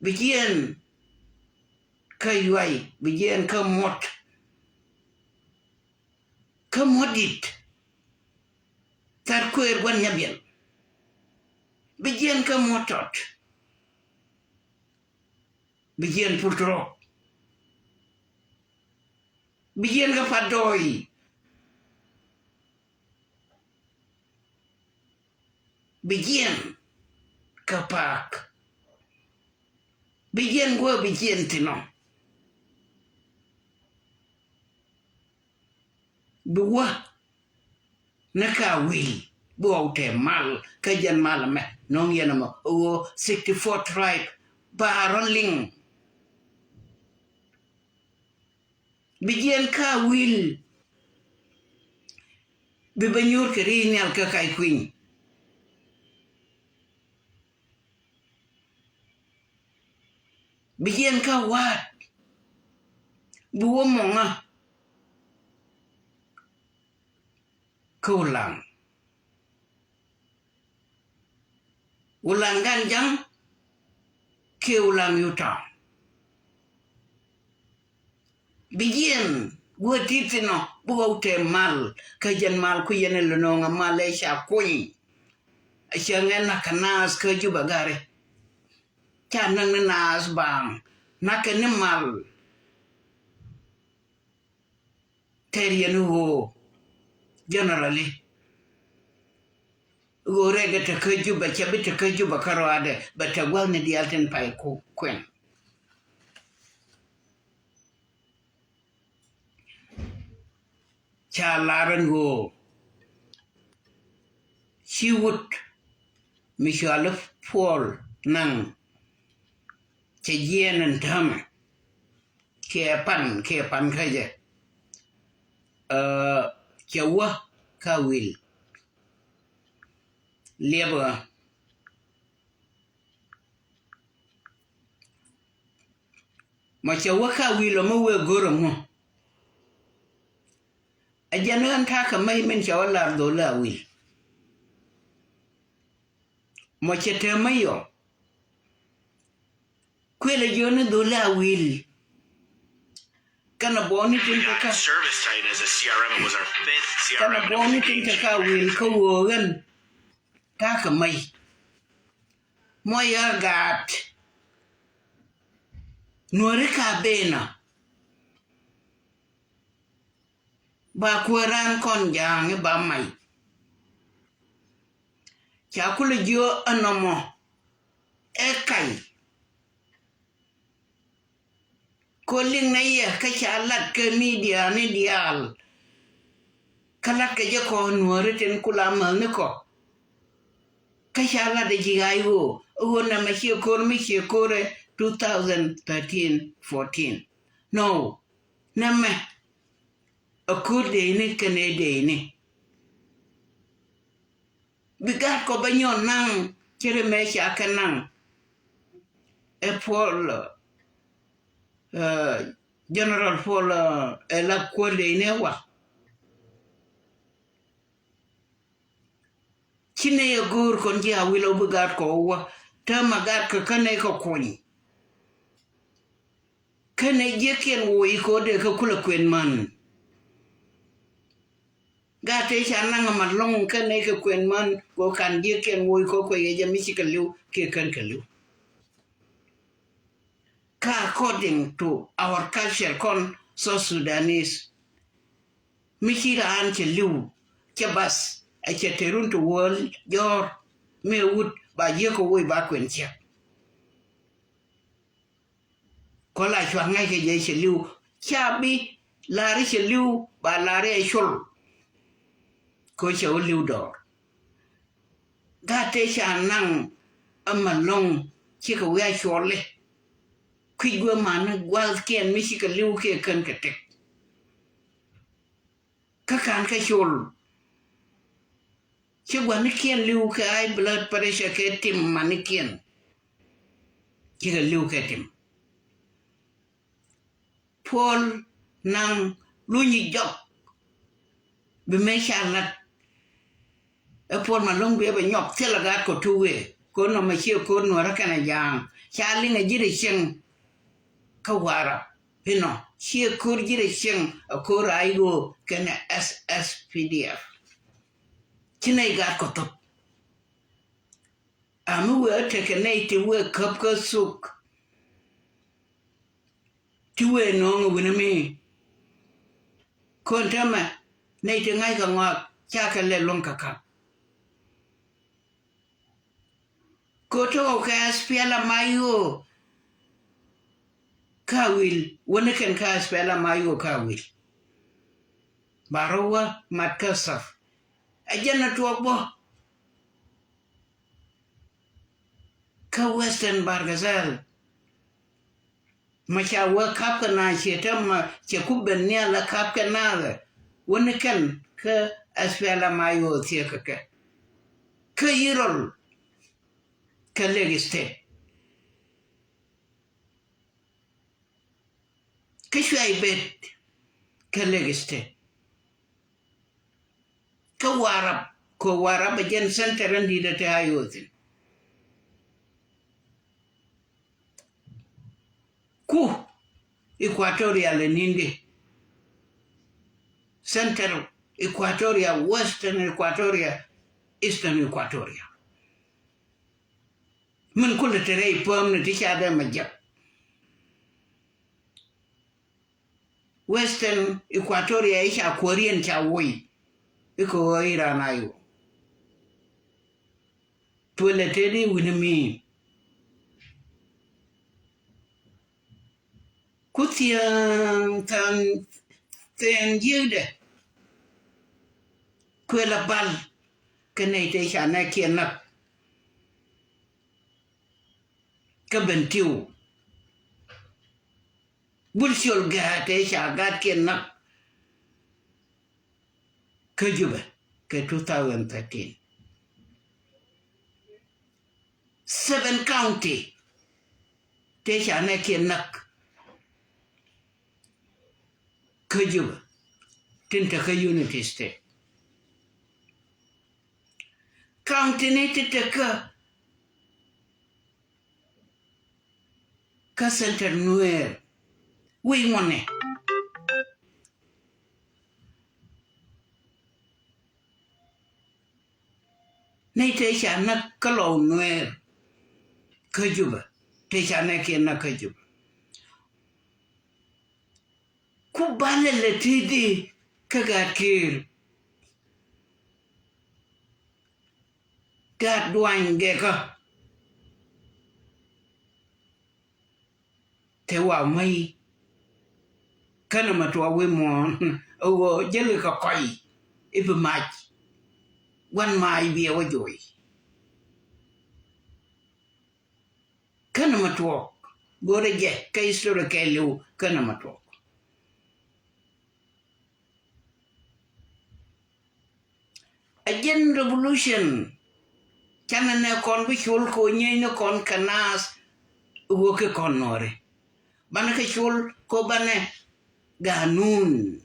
bi jiɛɛn kä Yuay, bi jiɛɛn kä Muɔt, kä Muɔt dit, thar kueer gua̱n nyabiɛl, bi jiɛɛn kä Muɔt tɔt, bi jiɛɛn pur tɔrɔk. Bi jiɛn kä pat dɔɔy. Bi jiɛn kä paak. Bi jiɛn guɔ bi jiɛn thinɔ. Bi wä ni ka wil bi ɣɔw tɛ mal kä jɛn mal mɛ nɔŋ yɛn mɔ ɣöö sixty four tribe ba rɔ liŋ. Bi jiɛn ka wil bi bä nyuur kɛ ri nhial kä kac kui̱ny. Bi jiɛn ka wa̱a̱t bi wä mɔŋä kä Ulaŋ. Ulaŋ gan jaŋ kiɛ Ulaŋ Utah. Bi jiɛn guɔ ti̱ti̱ nɔ bi ɣɔw tɛ mal kä jɛn mal ku yɛn ilɛ nɔŋ a mal ɛ ca kuny. A cɛ ŋɛ nak kä naath kä Juba gari. Ca näk ni naath baaŋ nak kɛ ni mal. Tɛr yɛn ɣöö generally ɣöö rɛkɛ te kä Juba cɛ bi te kä Juba kä rɔadɛ bɛ te gua̱thni diaal tin pay ku kuɛn. Ca lar ɛn ɣöö ci wut mi cɔali Puɔl Naŋ cɛ jiɛɛn ɛn täämɛ. Kiɛ pan kiɛ pan kä jɛ. Ɛ, cɛ wä ka wil. Liɛpɛ ɣä. Mɔ cɛ wä ka wil ɔ mi wee go̱r ɛŋu. Ɛ jɛn ɣän ta̱a̱ kɛ mɛy min cɛ wä lar dholi a wil. Mɔ cɛ te mɛy ɔ. Kuël a jiɔni dholi a wil. Kɛnɛ bɔni tin te kä. Kɛnɛ bɔni tin te kä wil kä woo ɣän. Ta̱a̱ kɛ mɛy. Mɔ yɛ gaat. Nuɔri ka benɔ. Ba kuɛ ran kɔn ja̱a̱ŋ i̱ ba may. Ca kulɛ jiö ɛnɔmɔ ɛ kay. Ko liŋ nɛ yɛ kä ca lat kɛ midia ni diaal. Kä lat kɛ jɛ kɔ nuɔri tin kula mäth ni kɔ. Kä ca lat ɛ ji̱ ɣa̱c ɣöö ɣöö nɛmɛ ciɛ ko̱r mi ciɛ ko̱rɛ two thousand thirteen fourteen. No. Nɛmɛ ɛ ko̱r dee ni kɛnɛ dee ni. Bi gat kɔ bä nyɔn naŋ cɛ ri mɛ ca kɛ naŋ. Ɛ Puɔl, ɛ, General Puɔl, ɛ, ɛ la kuɔl dee ni ɛ wa. Ci nɛ yɛ go̱o̱r kɔn ji̱ a wil ɔ bi gat kɔ wä. Täämɛ gat kɛ kä nɛ kɛ kuny. Kä nɛ jiäkiɛn woc kɛ wä dee kä kulɛ kuɛn män. Gat tëë ca naŋ ɛmɛ lɔ̱ŋ kä nɛ kɛ kuɛn män kɛ wä kan jiäkiɛn woc kɛ wä kuɛ yɛ jɛ mi ci kɛ li̱w kiɛ kän kɛ li̱w. Kä according to our culture kɔn South Sudanese. Mi ci raan cɛ li̱w cɛ bath ɛ cɛ te run ti wäl jɔ̱ɔ̱r mëë wut ba jiäk kɛ woc ba kuɛn ciɛk. Kɔ la cua̱k ŋäc kɛ jɛ cɛ li̱w ca bi la̱ri cɛ li̱w ba la̱ri ɛ col. Kɛ cɛ wä li̱w dɔɔr. Gat tëë ca naŋ ɛmɛ lɔ̱ŋ cikɛ wi̱i̱ a cuɔli. Kui̱c guɛ mani gua̱thkiɛn mi cikɛ li̱w kiɛ kän kɛ tëk. Kan kä col. Ci guanikiɛn li̱w kɛ high blood pressure kɛ tim manikiɛn. Cikɛ li̱w kɛ tim. Puɔl naŋ lunyi jɔk. Bi mëë ca lat. Ɛ Puɔl Malɔŋ bi ɛ bɛ nyɔk thilɛ gaat kɔ tuwee. Ko̱r nɔmɔ ciɛ ko̱r nuɔrä kɛnɛ ja̱a̱ŋ. Ca liŋ ɛ ji̱ rɛ cieŋ. Kä Warap inɔ ciɛ ko̱r ji̱ rɛ cieŋ ɛ ko̱r a i̱ ɣöö kɛnɛ S S P D F. Ci nɛy gaat kɔ thop. A mi wëë tekɛ nɛy ti wëë käp kä thuk. Ti wëë nööŋ wi̱ni mi. Kön tämɛ nɛy ti ŋa̱ckɛ ŋɔak cakɛ lɛ luäŋ kɛ ka̱p. Ko̱ tɔ̱ kɛ S P L M I O. Ka wil wäni kɛn ka S P L M I O ka wil. Ba rɔ wä mat kä thap. Ɛ jɛn ɛ tuɔɔk bä. Kä Western Bargazal. Ma ca wä kap kɛ na ciɛ tɛ ma cɛ ku ben nhial la kap kɛ na. Wäni kɛn kä S P L M I O thiek kɛ kɛ. Kä yi rɔl kä Lake State. Kä cuay bet kä Lake State. Kä Warap, kɛ Warap a jɛn center in di̱t a te a yo̱thin. Ku Equatoria lɛ ni̱n di. Center Equatoria, Western Equatoria, Eastern Equatoria. Min kulɛ te rɛy päm ni ti ca dee mɛ jɛk. Western Equatoria i̱ ca kuäriɛn ca woc. I̱ kɛ ɣöö i̱ raan a yo̱. Tuelɛ tëë di wi̱ni mi̱i̱n. Ku thiäŋ thaŋ thiäŋ jiäkdɛ. Kuël a bal kɛ nɛy tëë ca nɛɛkiɛn näk. Kä Bentiu. Bul ciöl gɛ̈ɛ̈ tëë ca gatkiɛn näk. Kä Jubɛ kɛ two thousand thirteen. Seven county tëë ca nɛɛkiɛn näk. Kä Jubɛ tin te kä Unity State. County ni ti te kä kä center Nuer. Wi̱i̱ ŋuɔ̱nɛ. Nɛy tëë ca näk kä Lɔw Nuer kä Jubɛ. Tëë ca nɛɛkiɛn näk kä Jubɛ. Ku balɛ lɛ ti̱i̱t di kä Gaat Kiir. Gaat Duany Gɛkä. Te wa mäy. Kä nɔmɔ tuɔɔk wi̱i̱ muɔ̱ɔ̱n ɛ ɣöö jäli kɛ kɔy i̱ bi mac. Gua̱n mac biɛ wä jo̱o̱c. Kä nɔmɔ tuɔɔk go̱rɛ jɛ kä history kɛɛliw kä nɔmɔ tuɔɔk. A jɛn revolution canɛ nɛ kɔn bi col kɛ ɣöö nyieeny ni kɔn kɛ naath. Wä kɛ kɔn Nuɔri banɛ kɛ col kɛ ɣöö banɛ ganun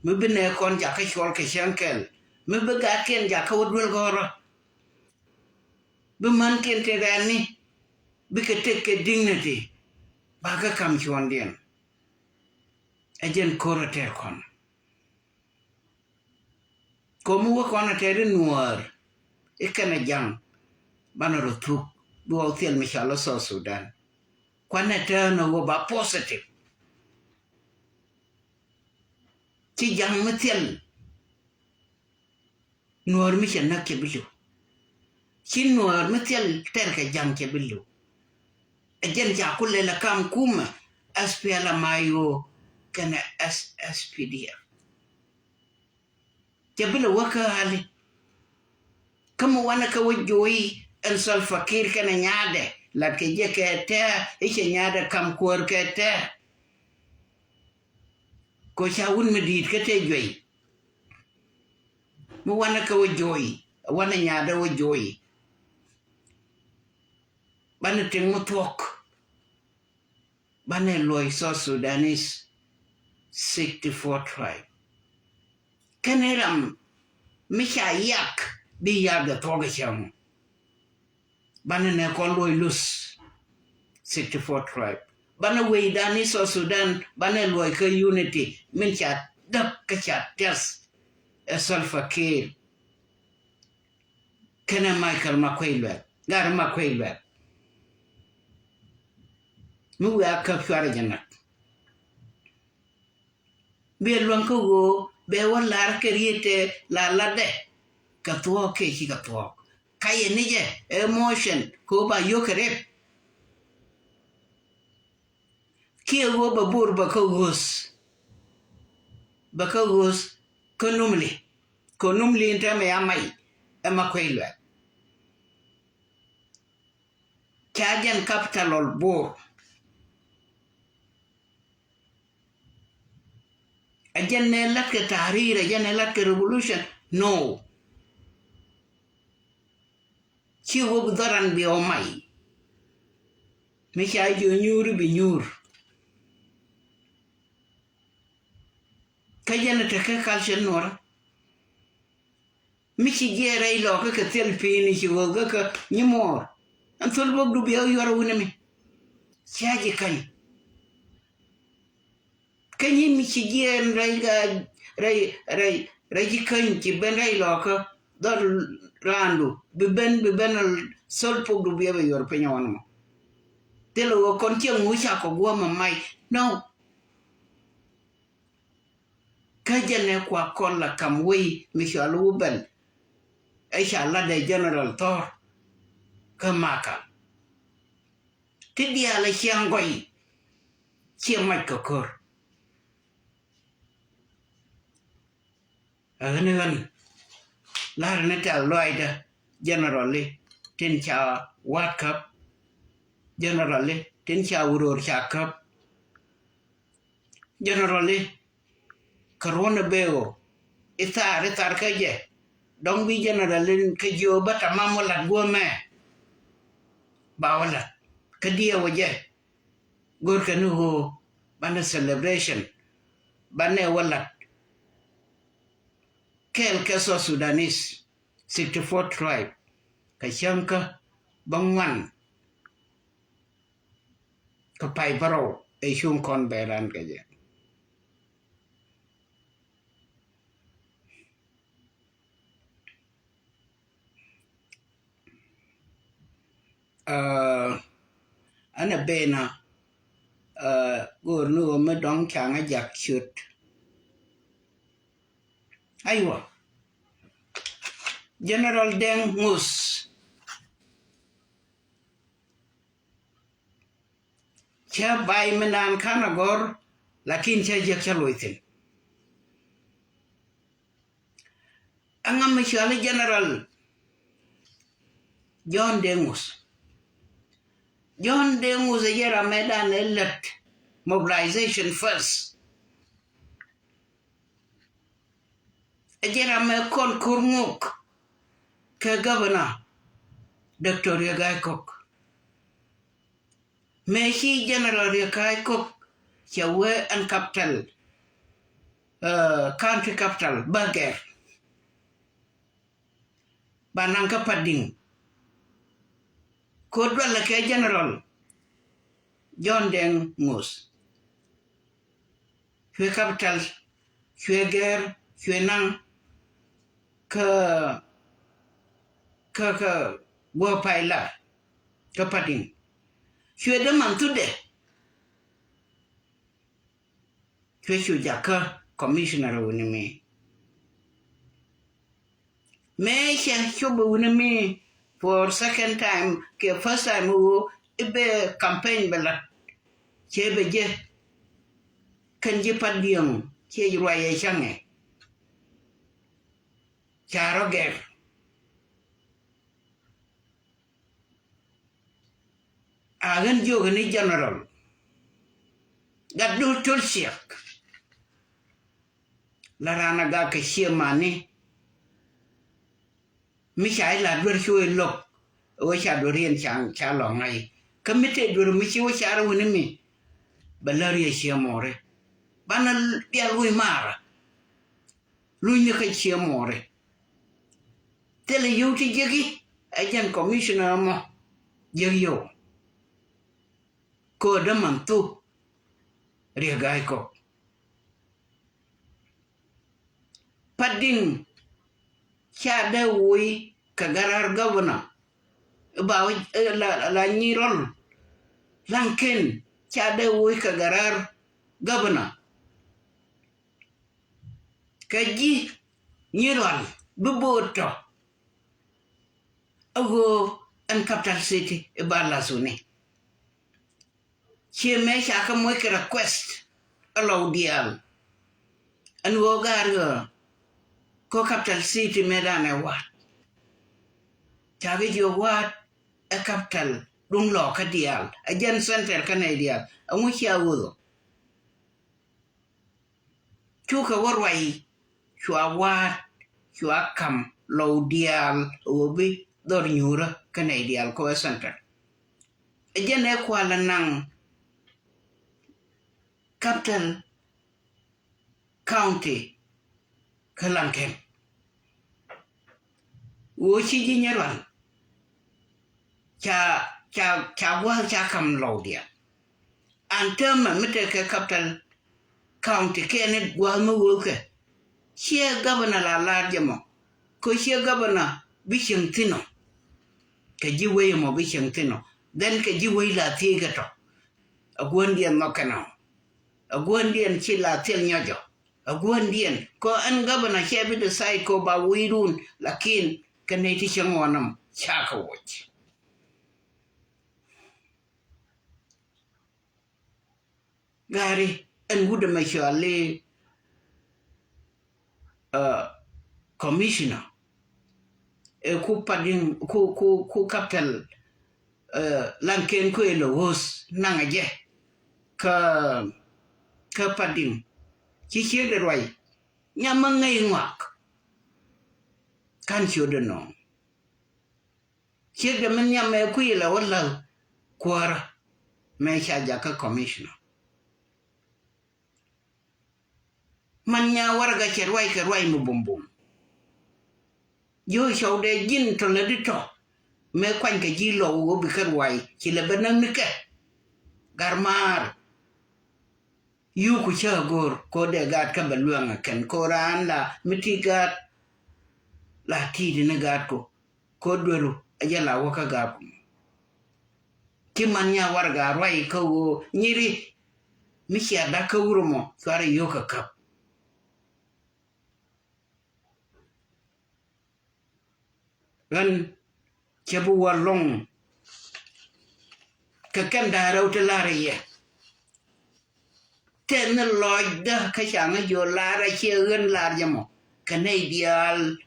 mi bi nɛ kɔn jakä cɔl kɛ cäŋ kɛl mi bi gatkiɛn jakä wä duel gɔ̱rä. Bi mänkiɛn tin rɛɛni bikɛ tek kɛ dignity. Bakɛ kam cuɔndiɛn. Ɛ jɛn ko̱r ɛ tɛɛr kɔn. Ko̱mi wä kɔn ɛ tɛɛr i̱ Nuäär i̱ kɛnɛ ja̱ŋ banɛ rɔ thuk bi ɣɔw thil mi cɔal i̱ South Sudan. Kuanɛ tɛɛr ni wä ba positive. Ci ja̱ŋ mi thil Nuäär mi cɛ näk cɛ bi li̱w. Ci Nuäär mi thil tɛr kɛ ja̱ŋ cɛ bi li̱w. Ɛ jɛn ca ku lɛl ɛ kam kumɛ S P L M I O kɛnɛ S S P D F. Cɛ bi lɛ wä kä hali. Kä mi wanɛ kɛ wä jo̱o̱i ɛn Salva Kiir kɛnɛ nyaadɛ lat kɛ jɛ kɛ tɛɛ i̱ cɛ nyaadɛ kam kuäär kɛ tɛɛ. Kɛ ca wut mi di̱i̱t kä tëë juey. Mi wanɛ kɛ wä joy, wanɛ nyaatdɛ wä joy. Banɛ tiŋ mi thuɔ̱k. Banɛ luɔc South Sudanese sixty-four tribe. Kɛn ram mi ca yak bi yak dɛ thuɔ̱k cäŋ. Banɛ nɛ kɔn luɔc luth sixty-four tribe. Banɛ wecdan i̱ South Sudan, banɛ luɔc kä unity min ca däk kä ca tɛth ɛ Salva Kiir kɛnɛ Michael Makuei Lueth, Gari Makuei Lueth. Mi wiaa käp cuarɛ jɛ nak. Biɛ luäŋ kä ɣöö bɛ wä lar kɛ riet tɛ la latdɛ kɛ thuɔ̱k kɛ ci kɛ thuɔ̱k. Ka yɛ ni jɛ emotion kɛ ɣöö ba yök kɛ rep. Kiɛ ɣöö bɛ bur bɛ kä ɣööth. Bɛ kä ɣööth kä numli. Kɛ numli in tɛmɛ ya mac ɛ Makuei Lueth. Ca jɛn capital ol Bor. A jɛn nɛ lat kɛ tahrir, a jɛn nɛ lat kɛ revolution. No. Ci wä bi dhɔran bi ɔ may. Mi ca jiɔ nyuuri bi nyuur. Kä jɛn a tekɛ culture nuɔrä. Mi ci jiɛ rɛy lɔkä kɛ thil pi̱i̱ni ci ɣöö kä kä nyi muɔɔr. Ɛn thol bok du biɛ yuɔr wuni mi. Cia ji̱ käny. Kä nyi mi ci jiɛ rɛy ga rɛy rɛy rɛy ji̱ käny ci ben rɛy lɔkä. Dhɔr raandu bi ben bi ben thol pok du biɛ bɛ yuɔr piny ɣɔn mɔ. Thil ɣöö kɔn ciɛ ŋu ca kɔ guɔ̱m a may. No. Kä jɛn ɛ kua kɔn la kam wei mi cɔal wä bɛl. Ɛ ca lat ɛ General Thɔr kä Makal. Ti diaal ɛ ciaŋ gɔy ciɛ mac kɛ kör. Ɛ ɣän ɣän lar ni tɛ̈th lɔaacdä generally tin ca wa̱a̱t käp. Generally tin ca wuror ca käp. Generally kɛ ruɔ̱n ɛ bee ɣöö i̱ thaar i̱ thaar kä jɛ. Dɔ̱ŋ bi generally kɛ jiö bä tamam wä la̱t guämɛ. Ba wä la̱t kä diɛɛw wä jɛ. Görkɛ ni ɣöö banɛ celebration banɛ wä la̱t. Kɛɛl kɛ South Sudanese sixty-four tribe kɛ cäŋ kä bä ŋuan. Kä pay bärɔw ɛ cuŋ kɔn bɛ ran kɛ jɛ. Aa, ɛn ɛ ben ɛ, aa, go̱o̱r ni ɣöö mi dɔ̱ŋ caŋä jak ciöt. Aywa. General Deng Ŋuth. Cä bay mi naan kan a gɔr, lakin cä jek cä loc thin. Aŋa mi cuali General John Deng Ŋuth. John Deng Ŋuth a jɛ ram mɛ dan ɛ lät mobilization first. Ɛ jɛ ram mɛ kɔn kur ŋuk kɛ Governor Doctor Riek Gai Kok. Mëë ci General Riek Gai Kok cɛ wee ɛn capital, ɛ, county capital Bagɛr. Ba naŋ kä Padiŋ. Ko dualɛ kɛ General John Deng Ŋuth. Cuɛ capital, cuɛ gɛr, cuɛ naŋ kä, kä, kä guɔ pay la kä Padiŋ. Cuɛ dee man thudɛ. Cuɛ cu jakä commissioner wuni mi. Mëë cɛ cop wuni mi for second time kɛ first time wu i̱ bɛ campaign bɛ lat. Cɛ bɛ jɛ kɛn ji̱ Padiŋ cɛ ruacɛ caŋɛ. Ca rɔ gɛr. A ɣän jiök ni general. Gat du tul ciɛk. La raan a gak kɛ ciɛ mani. Mi ca i̱ la duer ci wee lo̱k, ɛ wee ca duer yɛn ca, ca lɔ̱ŋ ŋa̱c. Kä mi tëë duer mi ci wee ca rɛ wuni mi, bɛ lär yɛ cië mɔɔri. Banɛ dial wi̱i̱ maarä. Lunyni kä cië mɔɔri. Thilɛ yio̱w ti jiäki, ɛ jɛn commissioner mɔ jiäk yio̱w. Köödä man thu riek ga̱a̱c kɔ. Padiŋ ca dee woc kɛ Garaar governor. Ba wä, eh, la, la Nyirɔl Laŋken ca dee woc kɛ Garaar governor. Kɛ ji̱ Nyirɔl bi bo̱o̱t tɔ. A ɣöö ɛn capital city i̱ ba la̱th wuni. Ciɛ mëë ca kä moc kɛ request ɛ Lɔw diaal. Ɛn ɣöö gaari ɣöö kä capital city mëëdan ɛ wa̱a̱t. Ca kɛ jiök wa̱a̱t ɛ capital duŋ Lɔw kä diaal. Ɛ jɛn center kä nɛy diaal. Ɛŋu cia ɣöö Cukɛ wä ruac, cua wa̱a̱t, cua ka̱m Lɔw diaal ɣöö bi dhɔr nyuurä kä nɛy diaal kɛ wä center. Ɛ jɛn ɛ kualɛ naŋ capital county kä Laŋken. Ɣöö ci ji̱ Nyirɔl ca, ca, ca gua̱a̱th ca ka̱m Lɔw diaal. An täämɛ mi tekɛ capital county kɛn i̱ gua̱a̱th mi ɣöökɛ. Ciɛ governor la la̱r jɛ mɔ. Kä ciɛ governor bi cieŋ thi̱n ɔ. Kɛ ji̱ wec ɛmɔ bi cieŋ thi̱n ɔ. Then kɛ ji̱ wec la thiec kɛ tɔ. A guäändiɛn nhɔk kɛn ɔ. A guäändiɛn ci la thil nyɔc ɔ. A guäändiɛn kɔ ɛn governor cɛ bi decide kɔ ba wi̱i̱dun, lakin kɛ nɛy ti cieŋ ɣɔn ɛmɔ ca kɛ woc. Gari ɛn wut ɛmɛ cɔali, uh, commissioner. Ɛ ku Padiŋ, ku, ku, ku capital, uh, Laŋken ku ɛ lɛ host naŋ ɛ jɛ. Kä, kä Padiŋ. Ci ciek dɛ ruac. Nyam mä ŋäc ŋuak. Kan ciötdɛ nɔŋ. Ciek dɛ mi nhiam mɛ kui̱ lɛ wä läl kuäärä mɛ ca jakä commissioner. Man nya warɛgɛ cɛ ruac kɛ ruac mi bumbum. Ji̱ cɔw dee ji̱n tɔ lätdi tɔ mɛ kuany kɛ ji̱ Lɔw wä bikɛ ruac ci lɛ bä näk nikɛ. Gar maar. Yuku cä go̱o̱r ko dee gaat kä bɛ luäŋ ɛ kɛn ko raan la mi ti gaat la ti̱i̱t ni gaat ko. Ko dueru a jɛ la wä kä gaak. Ci man nya warɛga ruac kä ɣöö nyiri mi cia dak kä wurɛ mɔ cuarɛ yio̱o̱k kä käp. Ɣän cɛ bi wä lɔŋ kɛ kɛn da̱a̱ rɛw ti la̱rä yɛ. Tɛth ni lɔcdä kä ca ŋä jiɔ lar a ciɛ ɣän lar jɛ mɔ kɛ nɛy diaal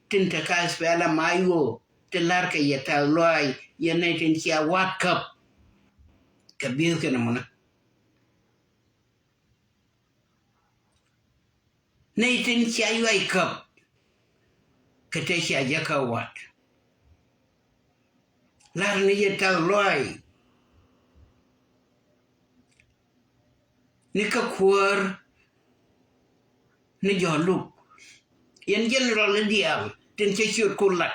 tin te ka SPLM-IO ti lar kɛ yɛ tɛth lɔaac yɛ nɛy tin cia wa̱a̱t käp. Kɛ bi̱i̱th kɛn ɛmɔnä nɛy tin cia yuac käp. Kɛ te cia jɛ kä wa̱a̱t. Lar ni yɛ tɛth lɔaac ni kä kuäär ni jɔ̱ɔ̱k luk. Yɛn general ni diaal tin cɛ ciöt ku lat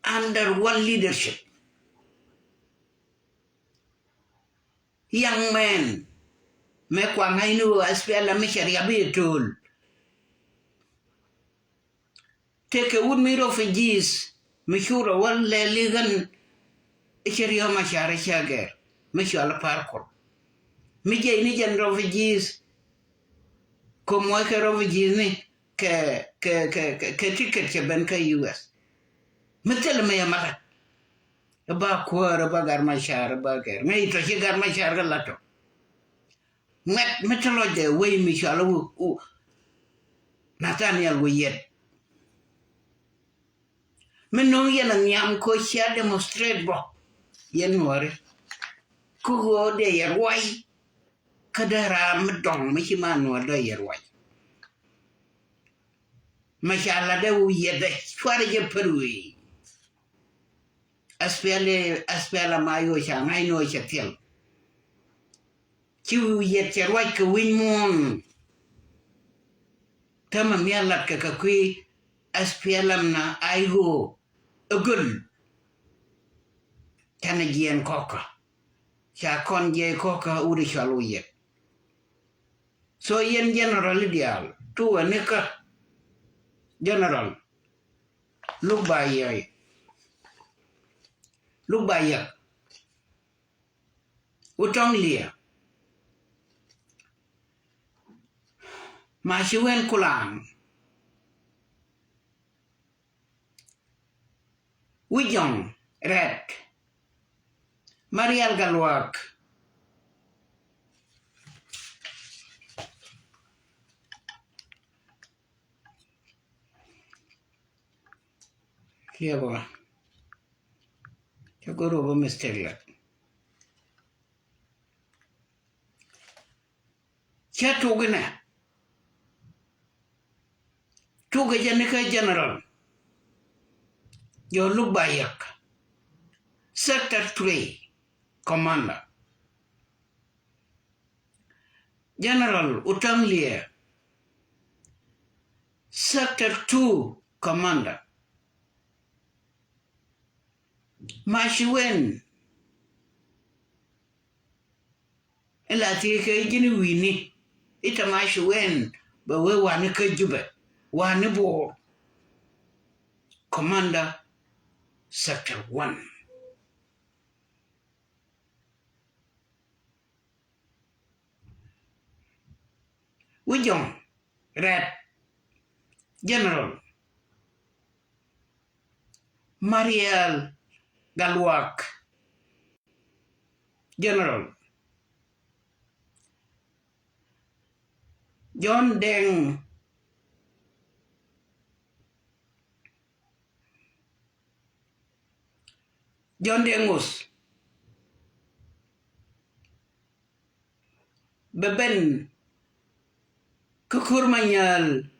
under one leadership. Young men mɛ kuaŋ ŋa̱cni ɣöö SPLM mi cɛ riap i̱ ɛ to̱o̱l. Tekɛ wut mi refugees mi cu rɔ wä lɛli ɣän i̱ cɛ riɔ̱m a ca̱r i̱ cä gɛr mi cual i̱ par kɔl. Mi jiɛc ni jɛn refugees kɛ muɔckɛ refugees ni kɛ, kɛ, kɛ, kɛ, kɛ ticket cɛ ben kä US. Mi thil mi yɛ makä. I̱ ba kuäär i̱ ba Gat Macar i̱ ba gɛr ŋäc tɔ ci Gat Macar kɛ lat tɔ. Ŋuɛt mi te lɔcdɛ wec mi cual i̱ wu, wu Nathaniel Wiyet. Mi no̱o̱ŋ yɛn a nhiam ko̱ cia demonstrate bä yɛn nuɔ̱ɔ̱ri. Kä ɣöö dee yɛ ruac kä dee raam mi dɔ̱ŋ mi ci ma nuɔ̱ɔ̱r dee yɛ ruac. Mɛ ca lat ɛ wi̱i̱ yɛt ɛ cuarɛ jɛ pär wi̱i̱. Aspiɛl ɛ aspiɛl ama yo̱o̱ ca ŋa̱c ni ɣöö cɛ thil. Ci wi̱i̱ yɛt cɛ ruac kɛ wi̱ny muɔ̱ɔ̱n. Tämɛ mia̱ lat kɛ kɛ kui̱ aspiɛl ɛmna a i̱ ɣöö ɛ göl. Canɛ jiɛɛn kɔ̱kä ca kɔn jiɛc kɔ̱kä wut i̱ cɔal wi̱i̱ yɛt. So yɛn general i̱ diaal tuwɛ nikä. General luk ba yɛy luk ba yɛk. Wut tɔŋ liɛ ma ci wen kulaŋ. Wi̱c jɔ̱ŋ rɛt. Marial Galuak. Kiɛ bä cä go̱r wä bä mistake la. Cä tuk inɛ. Tuk ɛ jɛ ni kä general. Jɔ̱ luk ba yɛk. Sector three commander. General Utang Liɛ, sector two commander. Maci wen in la thiec kɛ ji̱n wi̱ni. I̱ tɛ maci wen bɛ wee wani kä Jubɛ, wani Bor. Commander sector one. Wi̱c jɔ̱ŋ rɛt General Mariel Galuak, General John Deng, John Deng Ŋuth. Bɛ ben kä Kur Manyal.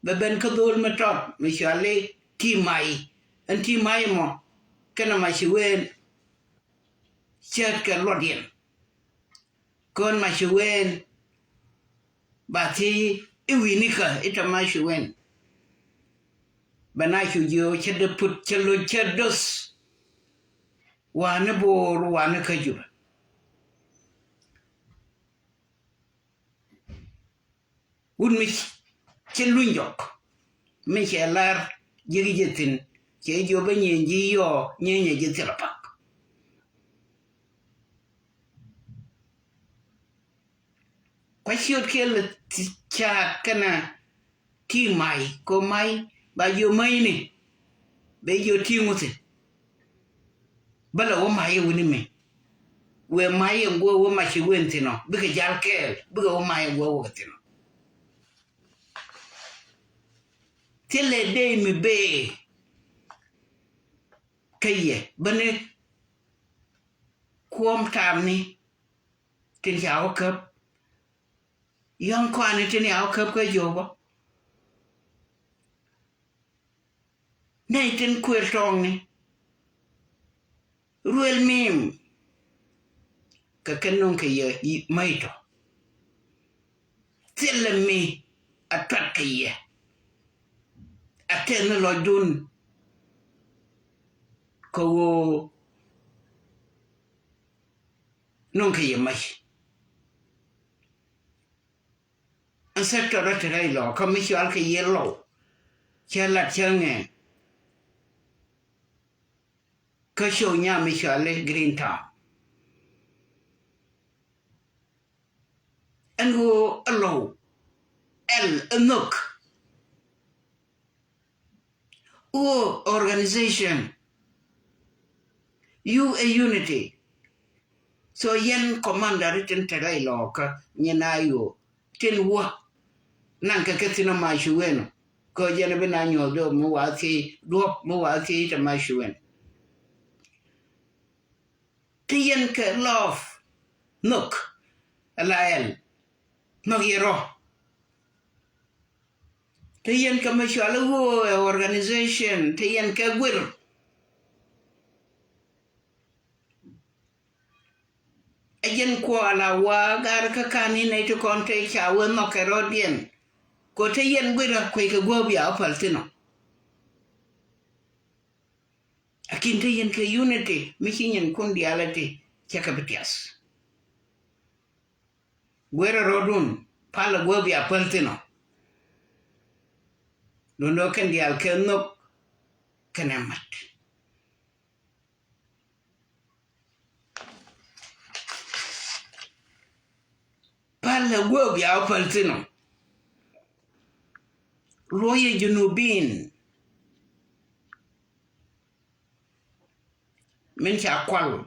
Bɛ ben kä dhol mi tɔt mi cuali Ti May. Ɛn Ti May mɔ kɛnɛ Maci Wen cät kɛ luɔt yɛn. Kön Maci Wen ba thiec i̱ wi̱ni kä i̱ tɔ Maci Wen. Bɛ na cu jiö cä dee put cä loc cä doth. Wani Bor wani kä Jubɛ. Wut mi ci luny jɔk mi cɛ lar ji̱ ki jɛ thi̱n cɛ jiö bä nyieny ji̱ yɔɔ nyieny ji̱ thil pak. Kua ciöt kiɛ lɛ ca kɛnɛ Ti May ko May ba jiö May ni. Bɛ jiö Ti Ŋuthi. Bä lɛ wä May ɛ wuni mi wëë May ɛ guɔ wä Maci Wen thin ɔ bikɛ jal kɛɛl bikɛ wä May ɛ guɔ wä kɛ thin ɔ. Thilɛ dee mi bee kä yɛ bä ni kuɔm taamni. Tin ca wä käp yɔ̱ŋ kɔani tin ca wä käp kä jiöbä. Nɛy tin kuël tɔɔŋni ruël mim kɛ kɛ no̱ŋ kɛ yɛ mäy tɔ. Thilɛ mi a tuat kɛ yɛ a tɛth ni lɔcdun kɛ ɣöö no̱ŋ kɛ yɛ mäc. Ɛn sector rɔ te rɛy lɔ kä mi cual kɛ yɛ lɔw cɛ lat cä ŋɛ. Kä show nya mi cual i̱ Green Town. Ɛn ɣöö ɛ low ɛl ɛ nhök. Ɣöö organization yu ɛ unity. So yɛn commander tin te rɛy lɔɔkä nyin a yu tin wä. Naŋ kɛ kɛ thin ɔ Maci Wen ɔ kä jɛn bi na nyuɔth duɔp mi wa thiec duɔp mi wa thiec te Maci Wen. Ti yɛn kɛ love nhök ala ɛl nhök yɛ rɔ. Te yɛn kɛ mɛ cual i̱ ɣöö ɛ organization, te yɛn kɛ guir. Ɛ jɛn kuɔl a wa gar kä ka̱n in nɛy ti kɔn te ca wee nhɔk kɛ rɔ̱diɛn. Kɛ ɣöö te yɛn guir a kuec kɛ guäp ya wä päl thi̱n ɔ. Lakin te yɛn kɛ unity mi ci nyinkun diaal ɛ ti cɛ kɛ bi tiath. Guerɛ rɔɔdun, palɛ guäp ya päl thi̱n ɔ. Duundɛ kɛn diaal kɛ nhök kɛnɛ mat. Palɛ guäp ya wä päl thi̱n ɔ. Luɔyɛ Junubin min ca kual.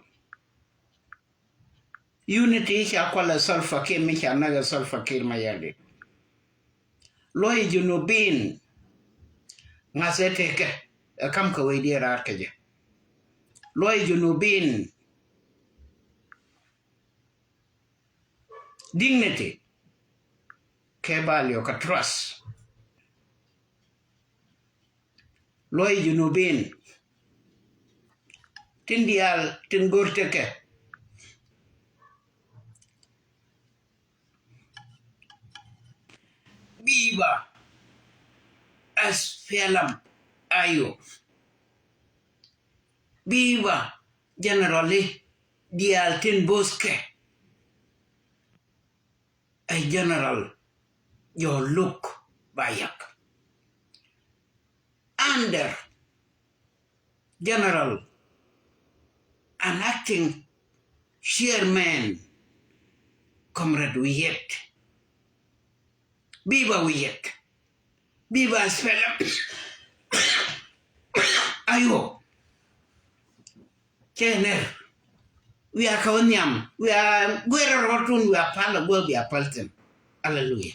Unity ca kual ɛ Salva Kiir, min ca näk ɛ Salva Kiir Mayardit. Luɔyɛ Junubin ŋa̱th ɛ tekɛ ɛ kam kɛ wecdiɛn raar kɛ jɛ. Luɔyɛ Junubin dignity kɛ value kɛ trust. Luɔyɛ Junubin tin diaal tin go̱r tekɛ. Biba S P L M I O. Biba general diaal tin bo̱thkɛ. Ɛ General John Luke Bayak. Under General and Acting Chairman, Comrade Wiyet. Biba Wiyet. Biba S P L M I O. Cɛ nɛr. Wiaa kɛ wä nhiam. Wiaa guerɛ rɔɔdun, wiaa pal a guäp, wiaa pal thi̱n. Aleluya.